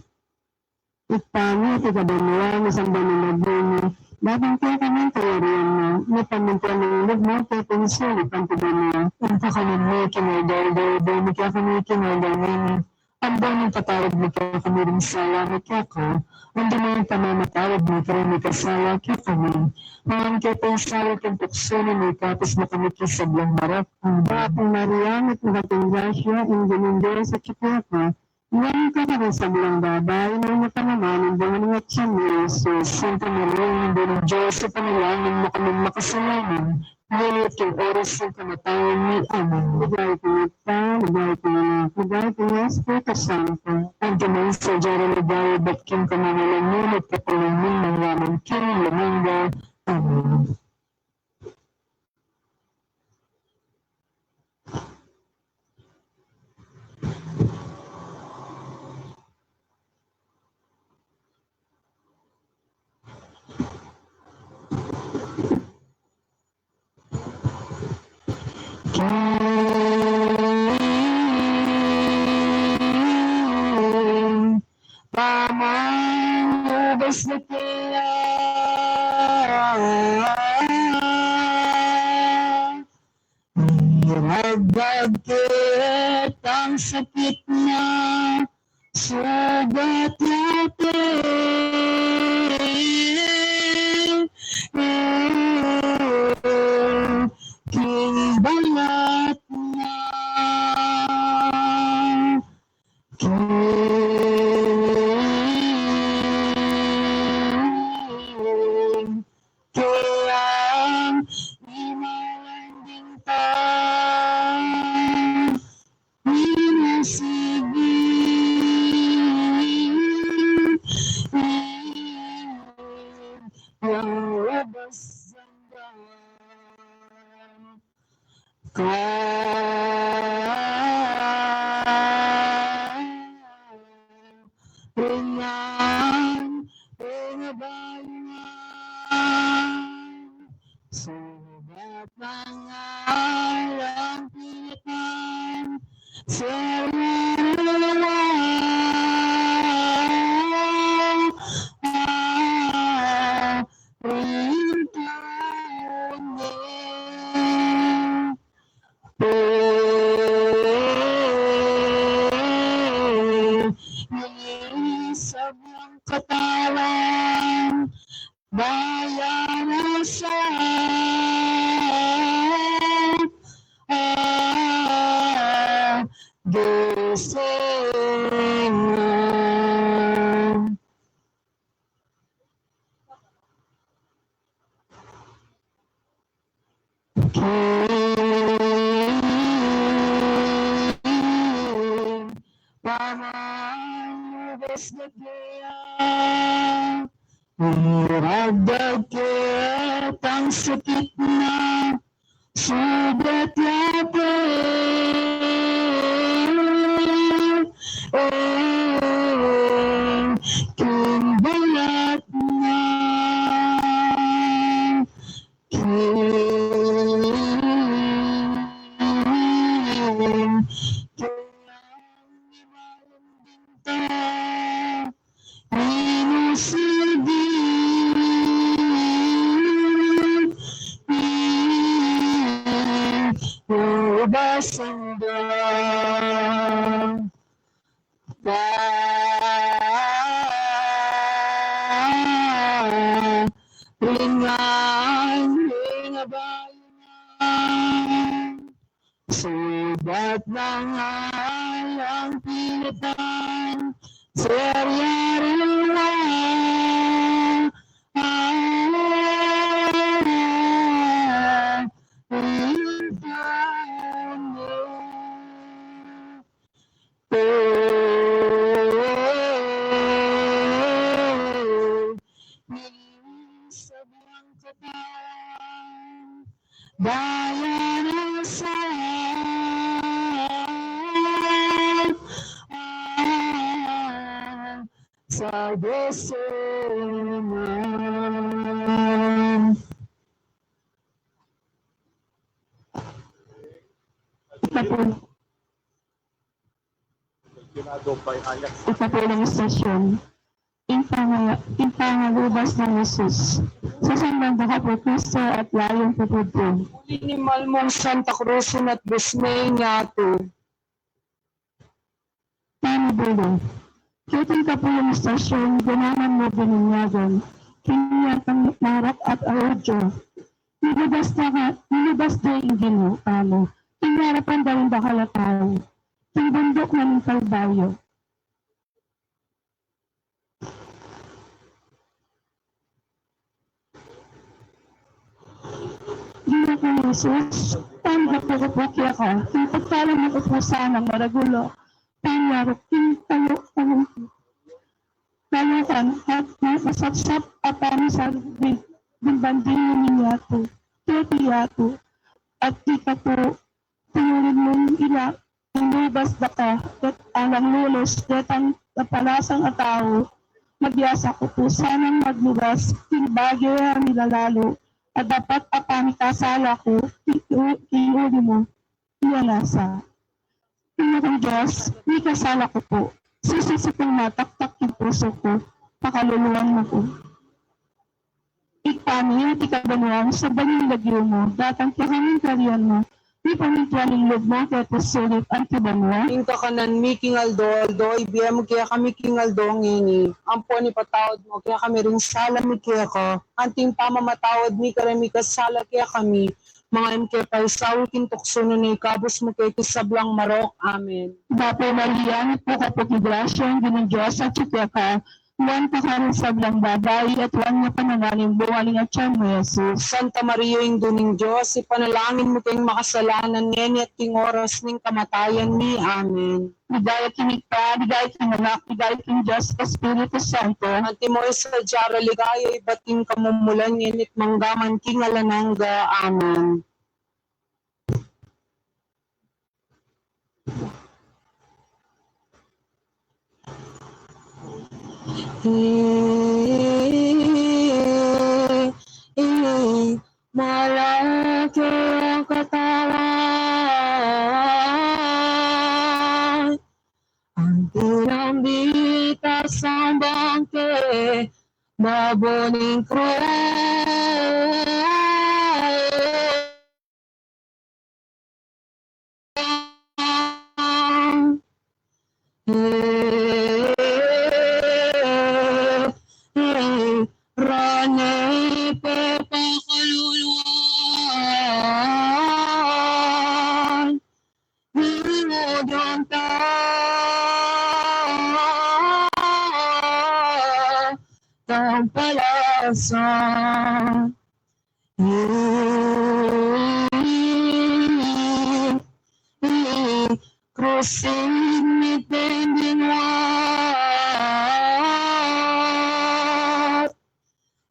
Ibpa mi, atiu ka banua, misamban ya ing lagyu mu, datang kekami ing kayarian mu, mipamintuan ing lub mu keti king sulip anti banua. Ing kakanan mi king aldo-aldo ibie mu kekami king aldo ngeni, ampo ipatawad mu kekami ring sala mi keka, anti ing pamamatawad mi karing mikasala kekami. Manga e mu ke paisaul king tuksu, nune ikabus mu kami king sablang marok. Bapu Maria, mitmu ka king grasya, ing Ginung Dios atyu keka, nuan ka karing sablang babai, nuan ya pa naman ing bunga ning atyan mu, i Jesus. Santa Maria, Indu ning Dios, ipanalangin mu kaming makasalanan, ngeni at king oras ning kamatayan mi. Amen. Ligaya king Ibpa, ligaya king Anak, ligaya king Espiritu Santo. Antimo ing sadya rang ligaya ibat king kamamalan mi, at kapilan mi mangga man king alang angga. Amen. King pamanyubas na kaya, miragag ketang sakit na, sugat ya te, king balat na, king kayang imalanding pa. Minasi Ringan, ringan, subat na ngan pilitan, serwa, ah, ringan, Sablang katawan, bayan na sa, ah, deseo. King pamanyubas na kaya, iragdag ketang sakit na sugat ya pe. King bayat na King, king, minusidin, ubas angga. Ba, ringan, ringan, bayan, subat na ngan pilitan, serya ringan, ah, ringan. King sablang katawan, bayan na sa, ah, sa deseo na. Ika pu. Ika pu lang istasyon. Ing panga-, ing pangalubas nang Jesus. Sasambang da ka pu Kristo at layun pupudpud. Uli ning malmung Santa Cruz, at busne ing yatu. Panibulu. Ketang kapulung istasyon, ganaman mu bininyagan. King yatang marak at audyo. Nilubas da ka, nilubas da ing Ginu, anu. King arapan da ring dakal a tau. King bunduk na ning Kalbaryo. Ginu kung Jesus, tanggap ku pu keka, king pagkalam ku pu sanang maragul a panyaruk king kalu-, kalu-, kalukan at masapsap a pamisabi king banding ning yatu, keti yatu, at ika pu tinulid mung ila, inubas da ka, ket alang lulus, detang napalasang a tau, mabiasa ku pu sanang maglubas, king bage a milalalu, a dapat a pamikasala ku, king u-, king uli mu, iya nasa. Ginung Dios, mikasala ku pu, sisisikung mataktak king pusu ku, pakaluluan mu ku. Ibpa mi, atiu ka banua, misamban ya ing lagyu mu, datang kekami ing kayarian mu, mipamintuan ing lub mu keti sulip anti banua. Ing kakanan mi king aldo-aldo ibie mu kekami king aldo ngeni. Ampon ipatawad mu kekami ring sala mi keka, anti ing pamamatawad mi kareng mikasala kekami. Manga e mu ke paisaul king tuksu, nune ikabus mu ke king sablang marok. Amen. Bapu Maria, mitmu ka pu king grasya, ing Ginung Dios atiu keka. Nuan ka karing sablang babai, at nuan ya pa naman ing bunga ning atian mu, Jesus. Santa Maria, Indu ning Dios, ipanalangin mu keng makasalanan, ngeni at king oras ning kamatayan mi. Amen. Ligaya king Ibpa, ligaya king Anak, ligaya king Dios Espiritu Santo. Antimo ing sadya rang ligaya ibat king kamumulan, ngeni at mangga man king alang angga. Amen. I, i, malaki ang katawan, ang tinambi ta sa bangke, babo ning krus. Rane pepakaluluan, lingudan ta, tampalasan. Krus ing mitinding wa,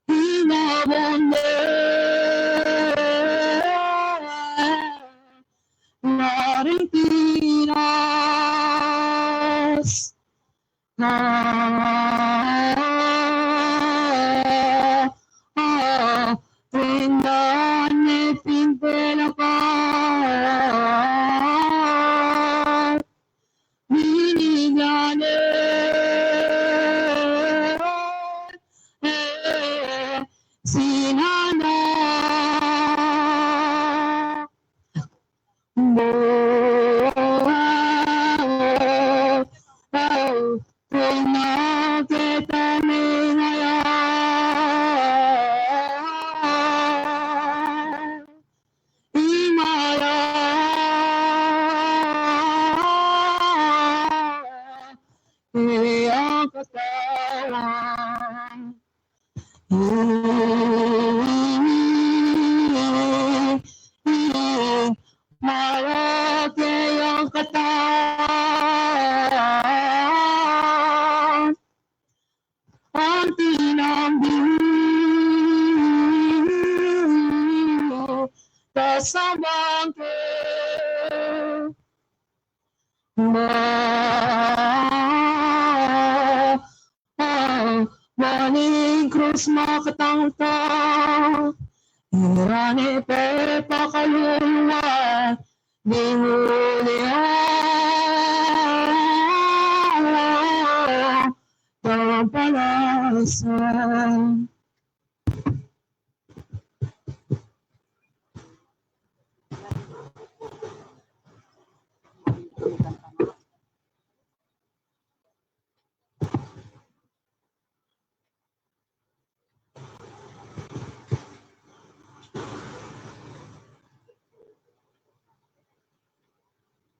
inabunde, laring pinas. Ah, ah, rindan ne pintela ka, binigyan ne sinana. Malaki ang katawan, ang tinambi ta sa bangke. Ba, ah, baning krus makatangka, irane pepakaluluan, ding uli, ah, tampalasan.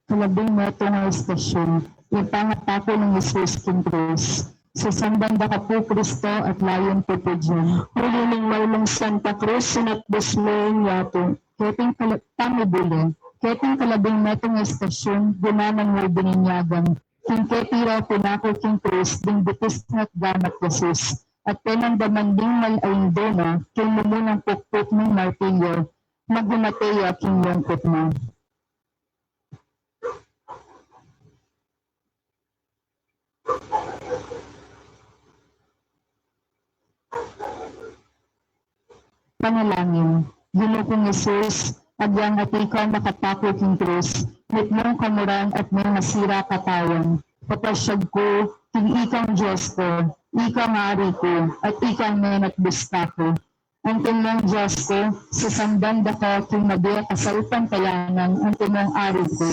Kalabing metung a istasyun, ing pangataku nang Jesus king krus. Sasamban da ka pu, Kristo, at layun ku pu dian. Uli ning mailung Santa Cruz, sinatbus me ing yatu. Keting kala-, pamibule. Keting kalabing metung a istasyun, gunan nang mibinyagan. King keti ra pinaku king krus, ding bitis na at gamat Jesus. At penandaman ding mal a indu na, king mumunang pukpuk ning martilyo, magmate ya king lungkut na. Panalangin. Ginu kung Jesus, agyang atiu ka makataku king krus, mitmung kamuran at meng masira katawan. Papasyag ku, king ikang Dios ku, ikang Ari ku, at ikang menatbus kaku. Antimo Dios ku, sasamban da ka king mabie a kasalpantayanan, antimo Ari ku.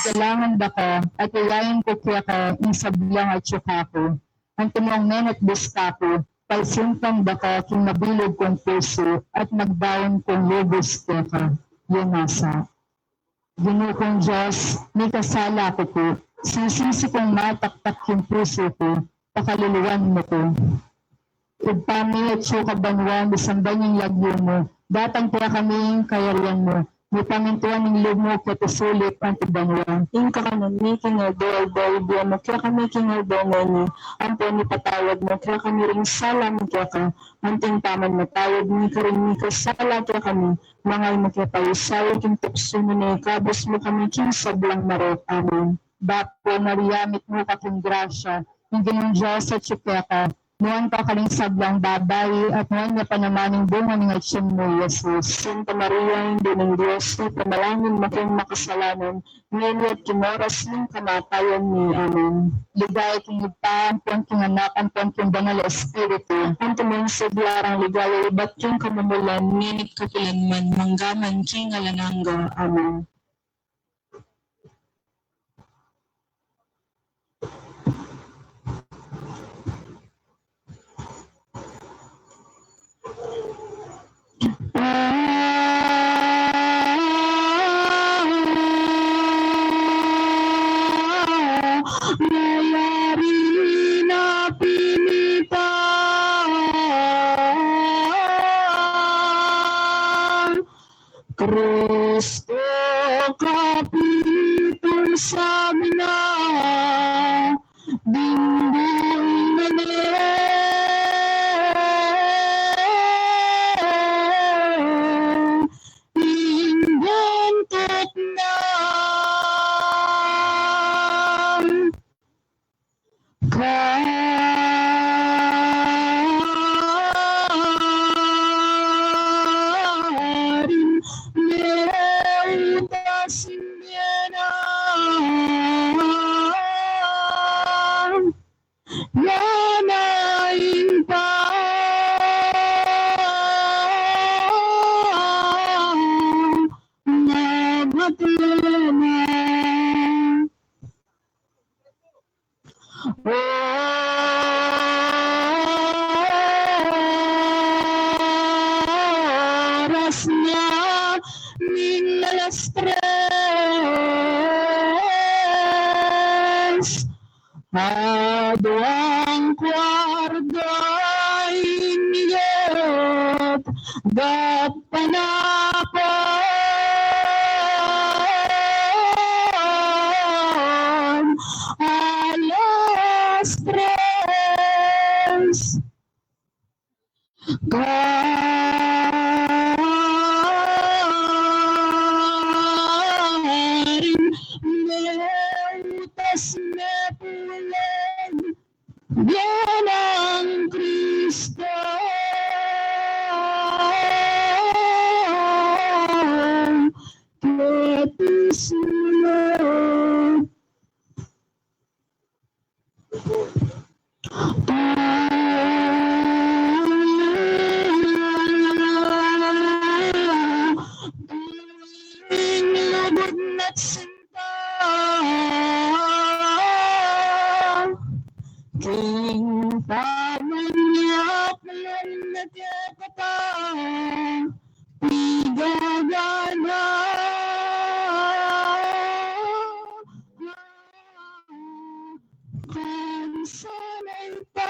Igalangan da ka, at yayain ku keka ing sablang atyu kaku. Antimo menatbus kaku, paisuntan da ka king mabilug kung pusu, at magdaun kung lubus keka. Yu masa. Ginu kung Dios, mikasala ku pu, sisisi kung mataktak king pusu ku, pakaluluan mu ku. Ibpa mi, atsu ka banua, misamban ya ing lagyu mu, datang kekami ing kayarian mu, mipamintuan ing lub mu keti sulip anti banua. Ing kakanan mi king aldo-aldo ibie mu kekami king aldo ngeni, ampon ipatawad mu kekami ring sala mi keka, anti ing pamamatawad mi karing mikasala kekami, manga e mu ke paisaul king tuksu, nune ikabus mu kami king sablang marok. Amen. Bapu Maria, mitmu ka king grasya, ing Ginung Dios atyu keka, Nuan ka karing sablang babai, at nuan ya pa naman ing bunga ning atyan mu, i Jesus. Santa Maria, Indu ning Dios, ipanalangin mu keng makasalanan, ngeni at king oras ning kamatayan mi. Amen. Ligaya king Ibpa, ampon king Anak, ampon king Banal a Espiritu. Antimo ing sabla rang ligaya ibat king kamumulan, ngeni at kapilan man, mangga man king alang angga. Amen. Mayari na pin ita, Kristo, kapitul sa mina, ding buing mane, ing buntuk na. Karin meutas mena, yana ing pamagkatana. Oras na ning alas tres, aduang kuarto ing yet, gapanapun alas tres. Karin meutas mepulen, bienang Kristo, keti sumulut. King lugud na't sinta, king pamanyaklan na kekata, pigagana kang sanay pa.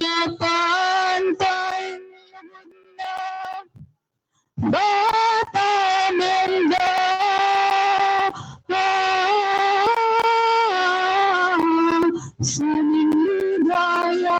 Napantay na bata menda, ah, sa nilidaya.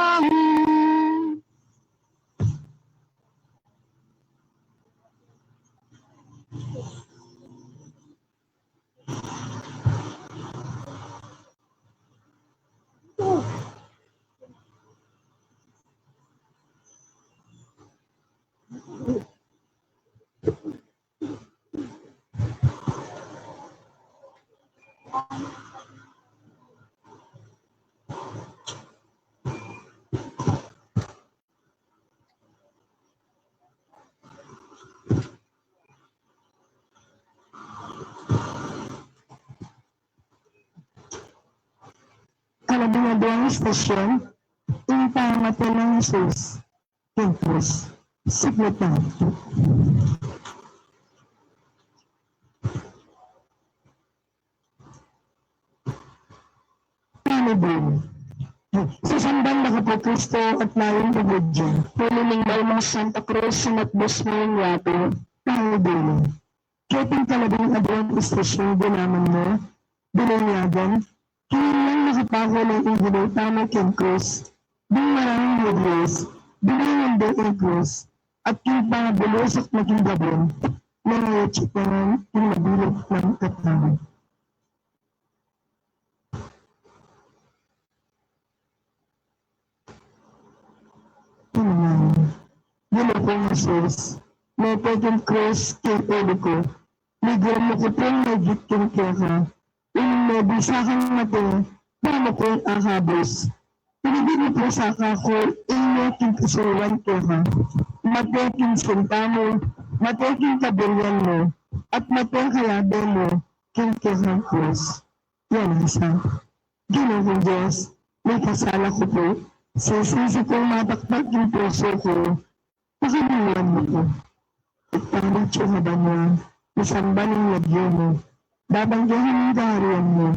Kalabing aduang istasyon, ing pamate nang Jesus. Petrus, sigla tantu. Paano din? Sasamban da ka pu Kristo at mayung ugud ya. Uling malmung Santa Cruz, sinatbus mu ing yatu. Paano din? Keting kalabing aduang istasyon, dinaman mu, binunyagan, kayang nang makapako na ing ginawa mu king krus, ding maranun mu Dios, binangun da ing krus, at king pangabulus at maging gabun, nang ayat siya king mabilug nang katawan. Amen. Ginu kung Jesus, mete king krus king ulu ku, migiramu ku pung maigit king keka, ing mebie sa kang mate, damu kung akabus. Ibie mu pu sa kaku ing metung kasuyuan keka, mate king sinta mu, mate king kaburian mu, at mate kalabe mu king kekang krus. Yan ang isa. Ginu kung Dios, mikasala ku pu, sisisi kung mataktak ing pusu ku, pakabulan mu ku. Ipamit yu ha banua, isamban ing lagyu mu, babangge ing kaharian mu,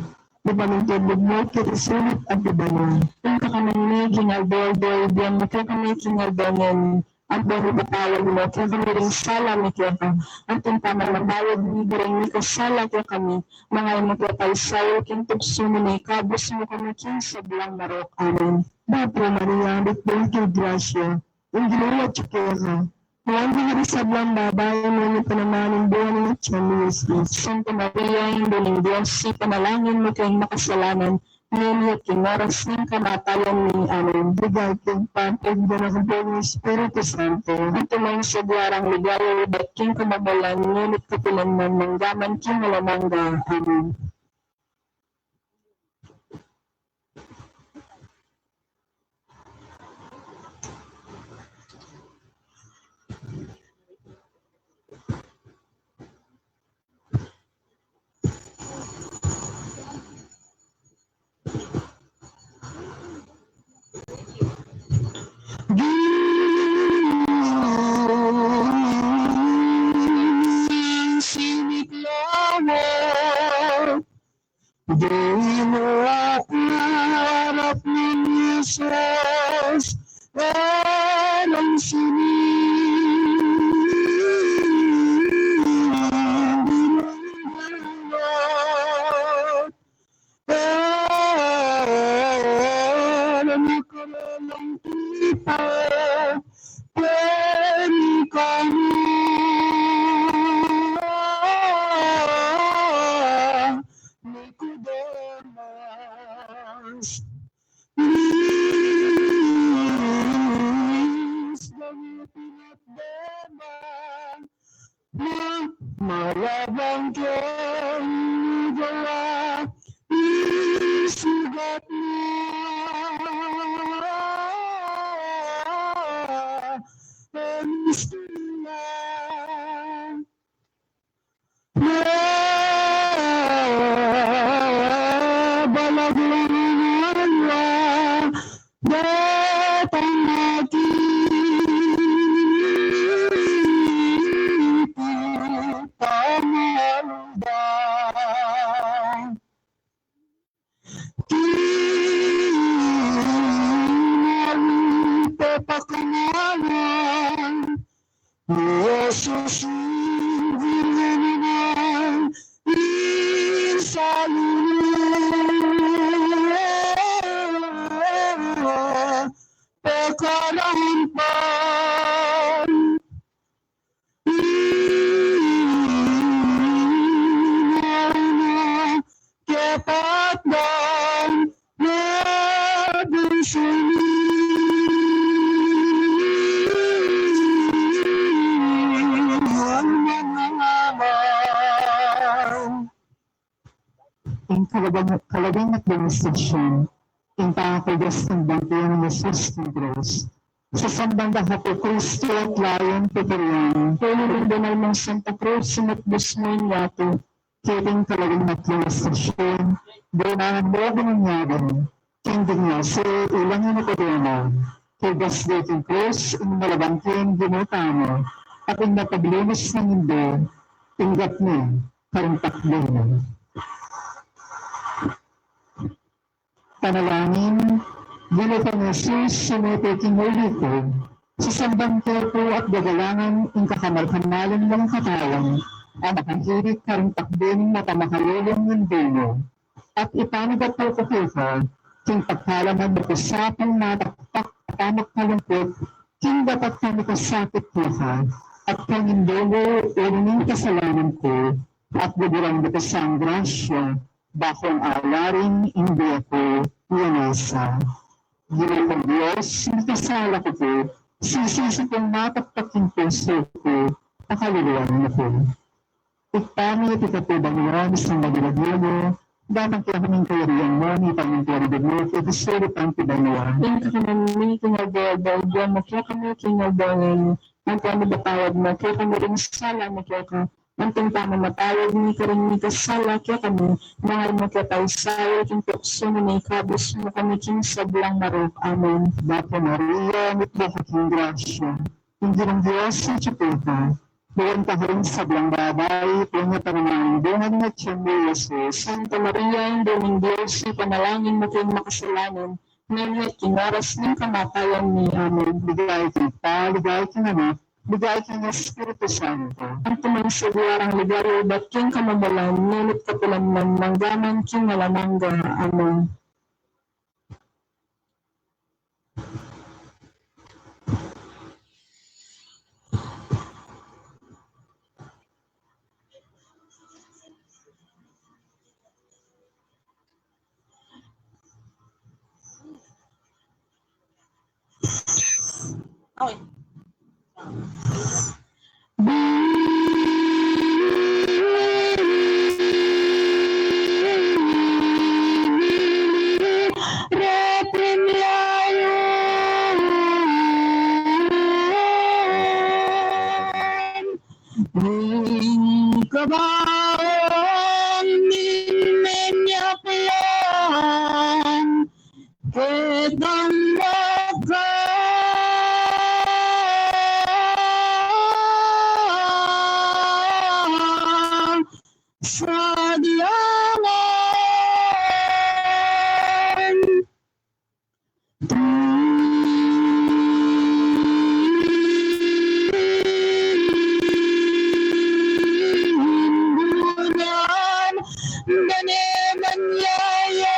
lupamintubud mu keti sulip anti banua. Ing kakanan mi king aldo-aldo ibie mu kekami king aldo ngeni, ampo ipatawad mu kekami ring sala mi keka, anti ing pamamatawad mi karing mikasala kekami, manga e mu ke paisaul king tuksu nune ikabus mu kami king sablang marok. Amen. Bapu Maria, mitmu ka king grasya, ing Ginu atyu keka, nuan ka karing sablang babai, nuan ya pa naman ing bunga ning atyan mu, i Jesus. Santa Maria, Indu ning Dios, ipanalangin mu kaming makasalanan, ngeni at king oras ning kamatayan mi. Amen. Ligaya king Ibpa, king Anak, at king Espiritu Santo. Antimo ing sadya rang ligaya ibat king kamumulan, ngeni at kapilan man, mangga man king alang angga. Amen. Di mu aku arap ning Jesus, e lang sini. E lang kareng tipa, peri kanu. Nikodemus, Luis, dang pinatdeman, na malabang keng gawa, isugat na, Kristo na. Mabalang lawa, datang na kita, pamahal. Kinawi pe pakamalan ni Jesus ing Birhen nang Salulu, pekarampan. Ina na kepatdan na bunsu ni Alman. Ing kalabang, kalabang at demonstrasyon, ing pangakul das ng bangke ng Jesus ng Cruz. Sa sambang da ka pu Kristo at layan peperian. Uli ning banal mung Santa Cruz, sinukbus mu ing yatu. Keting kalabang at demonstrasyon, bunangan mu ing nyabi king dinyas, ilang ing Nikodemo, kay das de king krus ing malabang king Ginu tamu, at ing mapaglinis nang Indu, tinggap ne karing takbe na. Panalangin, Ginu kung Jesus, sumete king uli ku, sisambang ke pu at gagalangan ing kakamalaman ning katawan, a makahilig karing takbe ning mapamakalulung Indu mu. At ipamigat ku keka, king pagkalaman mu ku sa pung mataktak at a makalungkut, Ing dapat kung mikasakit keka, at kung ing dulu, uli ning kasalanan ku, at guguran da ka sang grasya, bakung alarin ing bie ku, iyanasa. Ginu kung Dios, ing kasala ku pu, sisisi kung mapakpak ing pusu ku, pakaluluan mu ku. Ikpami, pikatuban mu, isang magilagyo mu, datang kekami ing kayarian mu, ing pamintulid mu, keti sulip anti banua. Ing kakanan mi, king aldo-aldo, ibie mu kekami, king aldo ngeni, ampon ipatawad mu kekami ring sala mi keka, anti ing pamamatawad mi karing mikasala kekami, nanu mu ke paisaul king tuksu, nune ikabus mu kami king sablang marok. Amen. Bapu Maria, mitmu ka king grasya, ing Ginung Dios atyu keka, nuan ka karing sablang babai, at nuan ya pa naman ing bunga ning atyan mu, i Jesus. Santa Maria, Indu ning Dios, ipanalangin mu kaming makasalanan, ngeni at king oras ning kamatayan mi. Amen. Ligaya king Ibpa, ligaya king Anak, ligaya king Espiritu Santo. Antimo ing sablang ligaya ibat king kamumulan, ngeni at kapilan man, mangga man king alang angga. Amen. Okay. Ing kabaong ning menyaplan, ketang maka sa diangan. Tindunan, daneman yayan.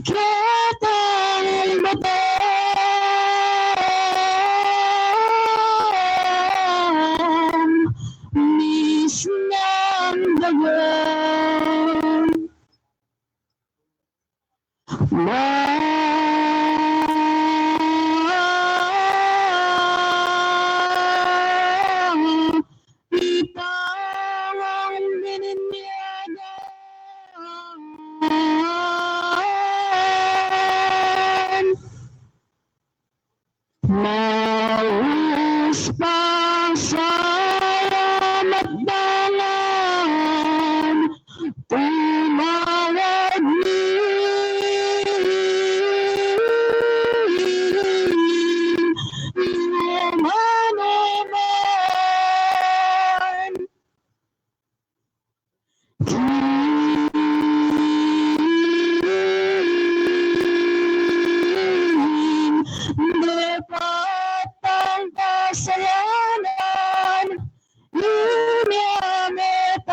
Ketang batang misnang dagang. Ma Itang bininyagan, maus pasalamat dangan, tumawad mi, inuman-uman. Dapat ang kasalanan, inyang itang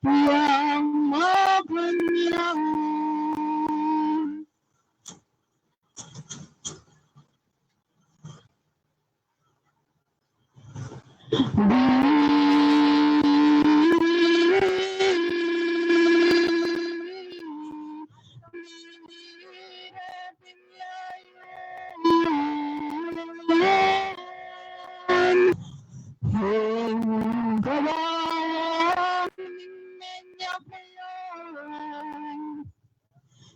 yang mapanyaw.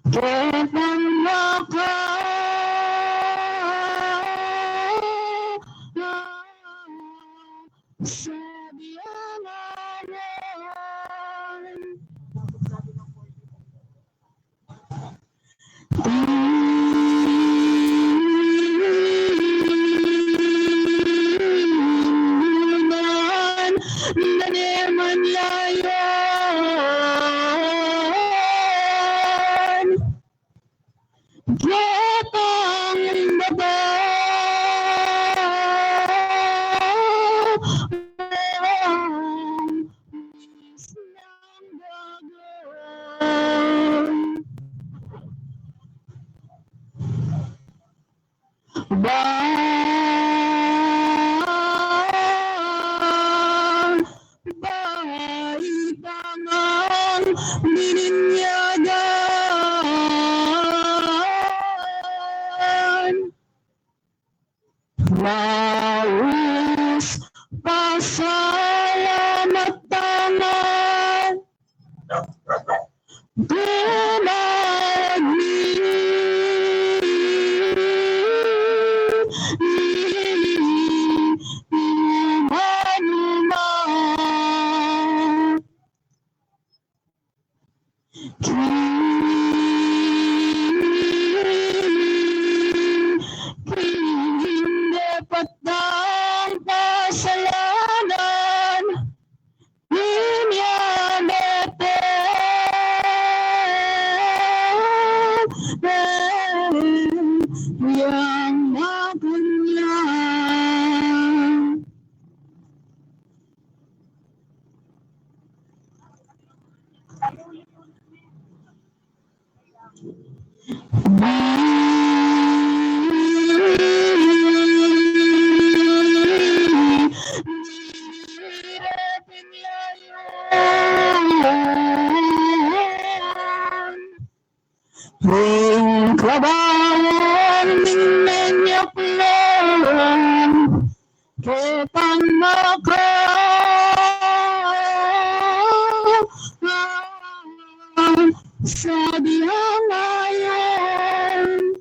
Ketang maka sa diangan. Tindunan, daneman yayan. Ketang batang Ba, ba, itang bininyagan. Maus pasalamat tamu. Tumangan mi, manuma. King, king depat dang kasalanan, inya mete, yang makunya. Ring kabawan ning menyaplan, ketang maka sa diang ayan.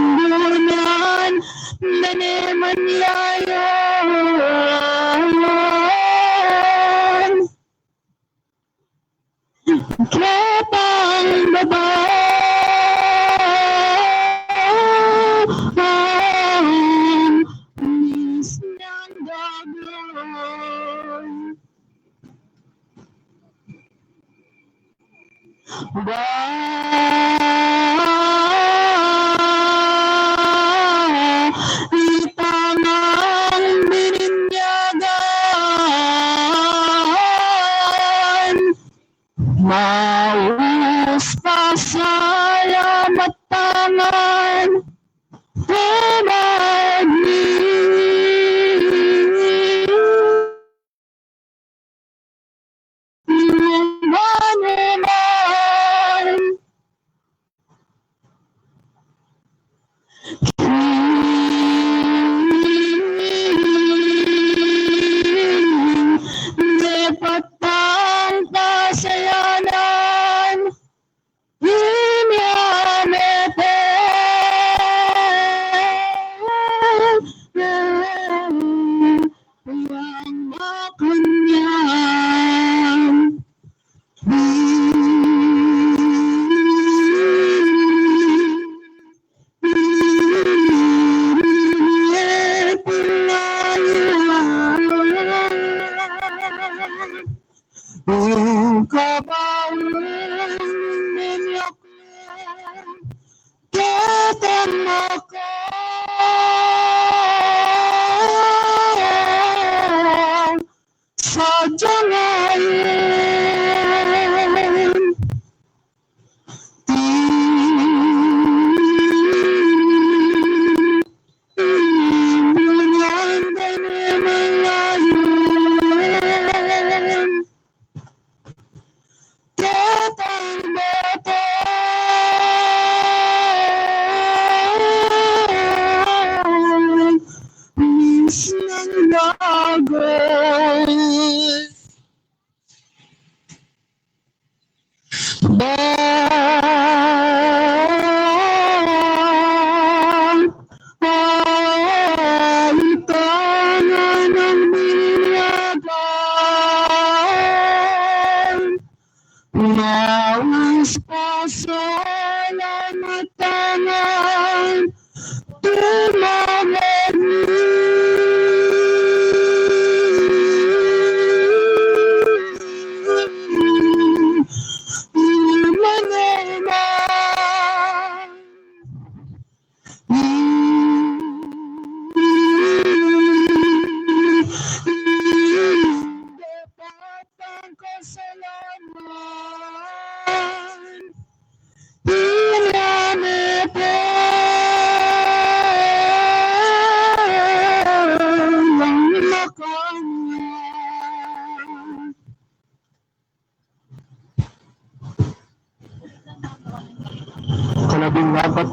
Tindunan na ne man layan. Ketang baban misnang dagan. Ba, itang bininyagan, maus pasalamat tamu. Tumangan mi, manuma.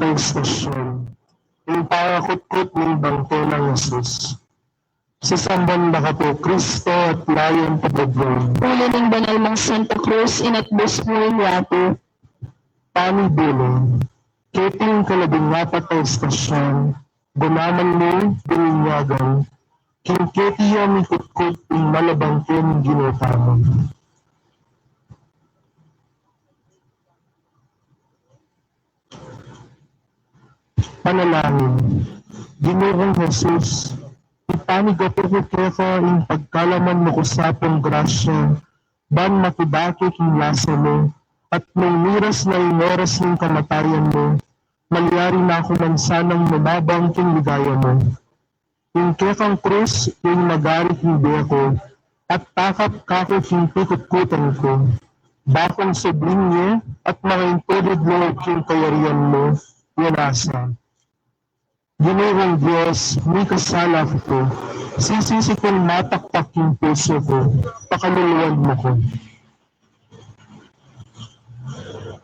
estasyun, ing pangakutkut ning bangke nang Jesus. Sasamban da ka pu, Kristo, at Layan ning Dios. Uli ning banal mung Santa Cruz, inatbus mu ing yatu. Pamibule, keting kalabing apat a estasyun, gunaman mung bininyagan, king keti ya mikutkut ing malabang king Ginu tamu. Panalangin. Ginu kung Jesus, ipanyawad ku keka ing pagkalaman mu kusang grasya, ban makibake king lasa mu, at nung miras na ing oras ning kamatayan mu, malyari na ku man sanang mamabang king ligaya mu. Ing kekang krus ing magari king bie ku, at takap kaku king pikutkutan ku. Bakung subling ye, at makaintulud loob king kayarian mu, yan asa. Ginu kung Dios, mikasala ku pu. Sisisi kung mataktak ing pusu ku, pakaluluan mu ku.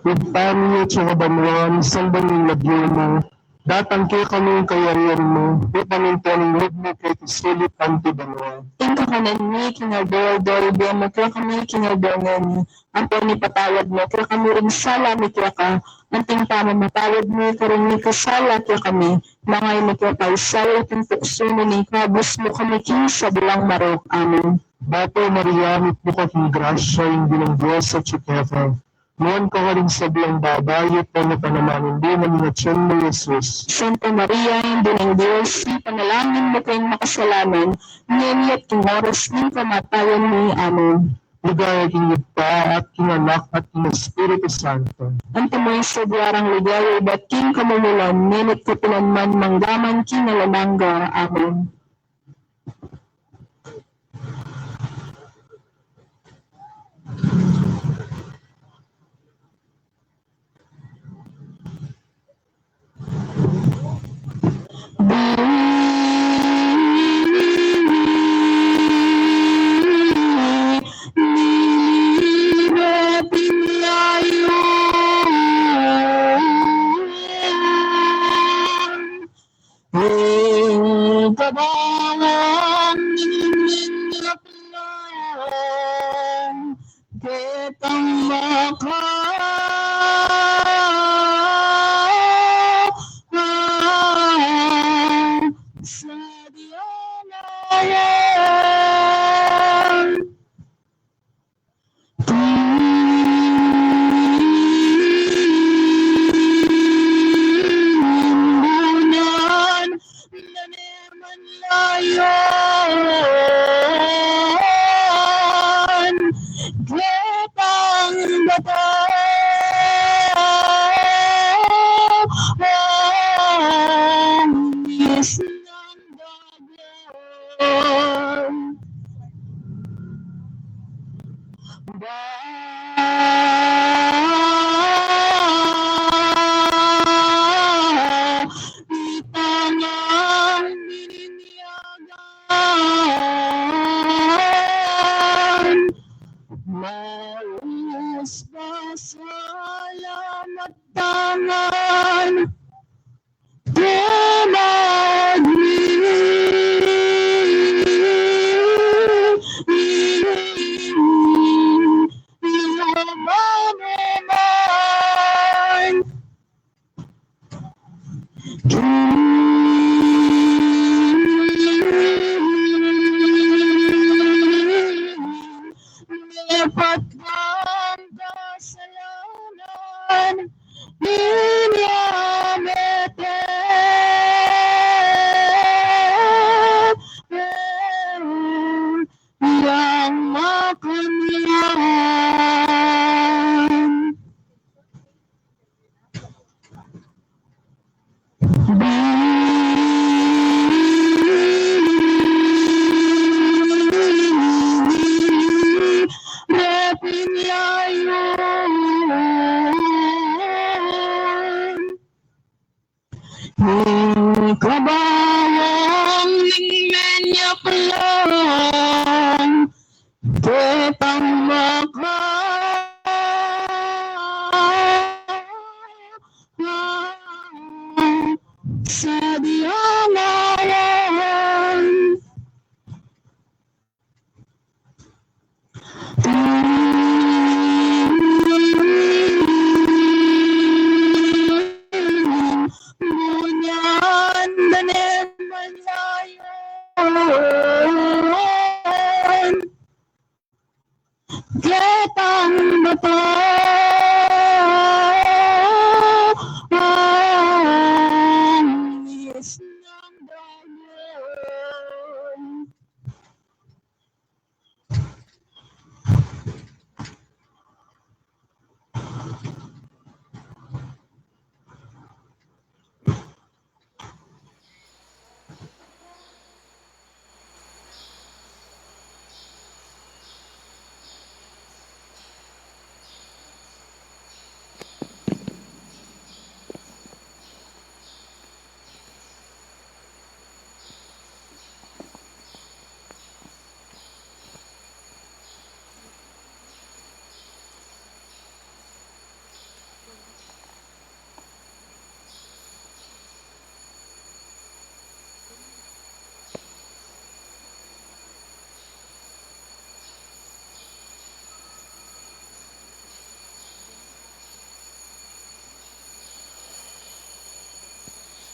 Ibpa mi, atsu ka banua, misamban ya ing lagyu mu, datang kekami ing kayarian mu, mipamintuan ing lub mu keti sulip anti banua. Ing kakanan mi king aldo-aldo ibie mu kekami king aldo ngeni, ampon ipatawad mu kekami ring sala mi keka, anti ing pamamatawad mi karing mikasala kekami, manga e mu ke paisaul king tuksu, nune ikabus mu kami king sablang marok. Amen. Bapu Maria, mitmu ka king grasya, ing Ginung Dios atsu keka. Nuan ka karing sablang babai, at nuan ya pa naman ing bunga ning atian mu, Jesus. Santa Maria, Indu ning Dios, ipanalangin mu keng makasalanan, ngeni at king oras ning kamatayan mi. Amen. Ligaya king Ibpa, at king Anak, at king Espiritu Santo. Antimo ing sabla rang ligaya ibat king kamumulan, ngeni at kapilan man, mangga man king alang angga. Amen. Ing kabangan ning aplang ketang maka sa dianayan. Timbunan na ne man layan ketang bata, ang isnang Maus pasalamat tangan. Tinag mi lumanuman. Mepat kang kasalanan,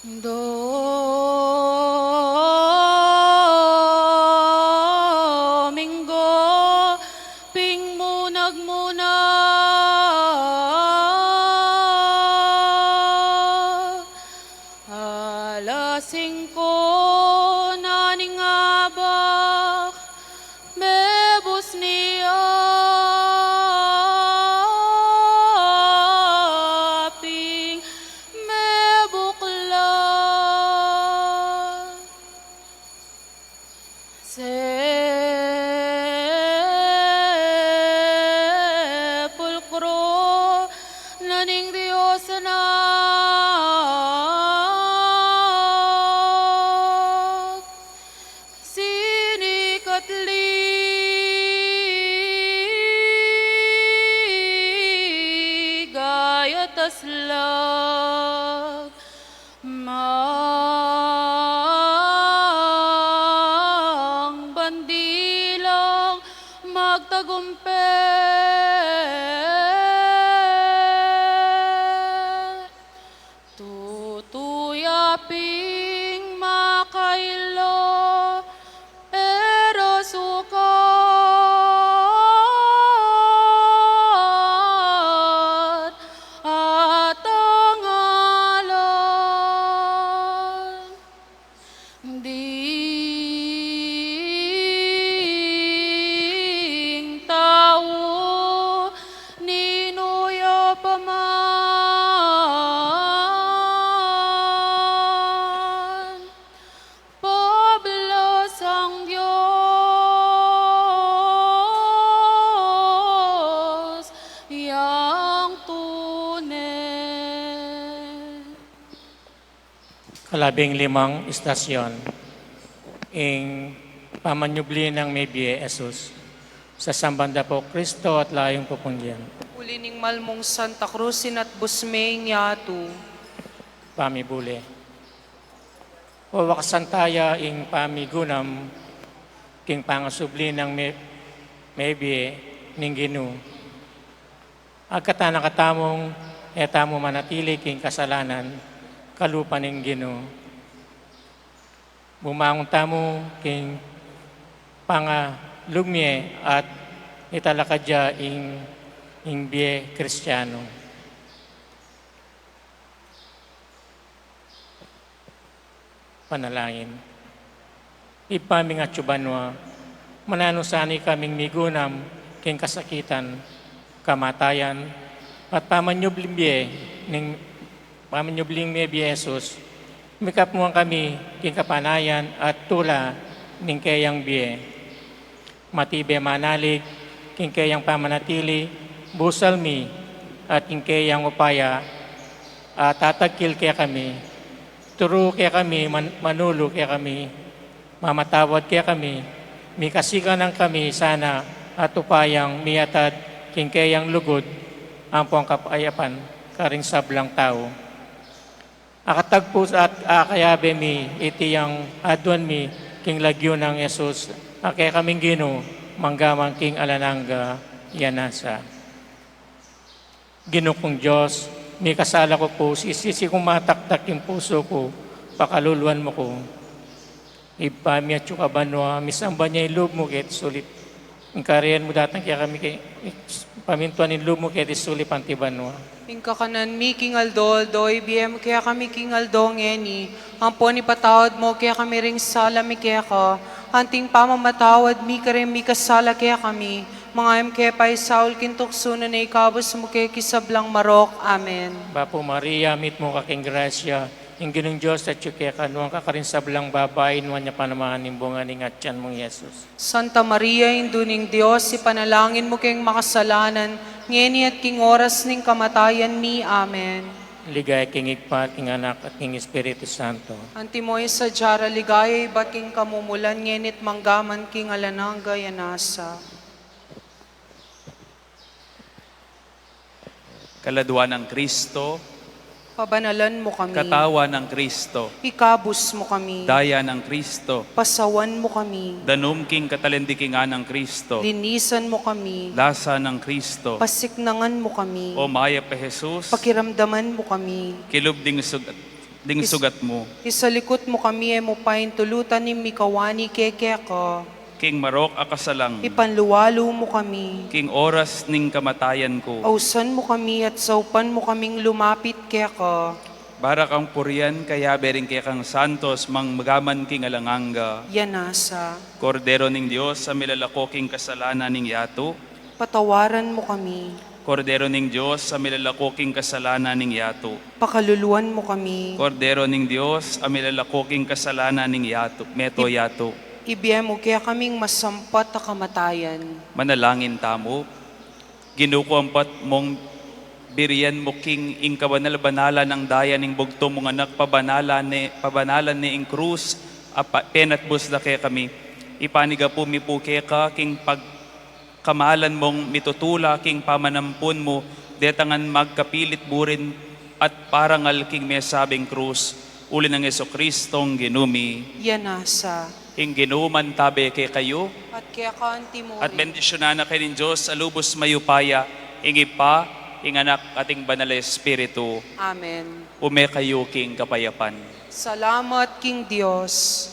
Domingo, ping munag-munag, alas singko na ning abak, mebus ne ya ping mebuklat. Sepulkro na ning Dios Anak, sinikat ligaya, tas lag mang bandilang magtagumpe. Tutu ya ping makaila, pero sukat at angalan. Ding tau ninu ya pa man, pablasang Dios yang tune. Kalabing limang istasyon. Ing pamanyubli nang mebie Jesus. Sasamban da pu Kristo at layung pupungyan. Uli ning malmung Santa Cruz, inatbus me ing yatu. Pamibule. Wawakasan taya ing pamigunam king pangasubli nang me-, mebie ning Ginu. Agkatan na katamung e tamu manatili king kasalanan, kalupa ning Ginu. Bumangun tamu king pangalug mie at italakad ya ing, ing bie Kristiano. Panalangin. Ibpa ming atsu banua, mananu sana ikaming migunam king kasakitan, kamatayan, at pamanyubling bie ning, pamanyubling mebie Jesus, mikapmuan kami king kapanayan at tula ning keyang bie. Matibe manalig king keyang pamanatili, busal mi, at king keyang upaya, a, tatagkil kekami, turu kekami, man-, manulu kekami, mamatawad kekami, mikasikan kami sana at upayang miatad king keyang lugud ampong kapayapan karing sablang tau. Akatagpus at akayabe mi iti yang aduan mi king lagyu nang Jesus, a kekaming Ginu, manggaman king alang angga. Amen. Ginu kung Dios, mikasala ku pu, sisisi kung mataktak ing pusu ku, pakaluluan mu ku. Ibpa mi atsu ka banua, misamban ya ing lub mu keti sulip. Ing karian mu datang kekami ke-, pamintuan ing lub mu keti sulip anti banua. Ing kakanan mi king aldo-aldo ibie mu kekami king aldo ngeni, ampon ipatawad mu kekami ring sala mi keka, anti ing pamamatawad mi kareng mikasala kekami, manga e mu ke paisaul king tuksu, nune ikabus mu ke king sablang marok. Amen. Bapu Maria, mitmu ka king grasya, ing Ginung Dios atsu keka, nuan ka karing sablang babai, nuan ya pa naman ing bunga ning atian mung Jesus. Santa Maria, Indu ning Dios, ipanalangin mu keng makasalanan, ngeni at king oras ning kamatayan mi. Amen. Ligaya king Ibpa, king Anak, at king Espiritu Santo. Antimo ing sadya ra ligaya ibat king kamumulan, ngeni at manggaman king alang angga. Amen. Kaladua nang Kristo. Pabanalan mu kami. Katawan nang Kristo. Ikabus mu kami. Daya nang Kristo. Pasawan mu kami. Danum king katalindikingan nang Kristo. Linisan mu kami. Lasa nang Kristo. Pasiknangan mu kami. O mayap a Jesus. Pakiramdaman mu kami. Kilub ding sug-, ding sugat mu. Isalikut mu kami, e mu paintulutan ing mikawani ke keka. King marok a kasalang. Ipanluwalu mu kami. King oras ning kamatayan ku. Ausan mu kami at saupan mu kaming lumapit keka. Para kang purian, kayabe ring kekang santos, mangga man king alang angga. Yan nasa. Kordero ning Dios, a milalako king kasalanan ning yatu. Patawaran mu kami. Kordero ning Dios, a milalako king kasalanan ning yatu. Pakaluluan mu kami. Kordero ning Dios, a milalako king kasalanan ning yatu, meto yatu. Ibie mu kekaming masampat a kamatayan. Manalangin tamu. Ginu ku, ampat mung birian mu king ing kabanal-banalan a daya ning bugtung mung Anak, pabanalan ne, pabanalan ne ing krus, a pa-, penatbus da kekami. Ipanigapu mi pu keka king pag- kamalan mung mitutula king pamanampun mu, detang ngan magkapilit burin at parangal king mesabing krus, uli nang Jesucristong Ginu mi. Yan nasa. Ing Ginu mantabe kekayu. At keka antimurin. At bendisyunan na kayu ning Dios a lubus mayupaya, ing Ibpa, ing Anak, at ing Banal a Espiritu. Amen. Ume kayu king kapayapan. Salamat king Dios.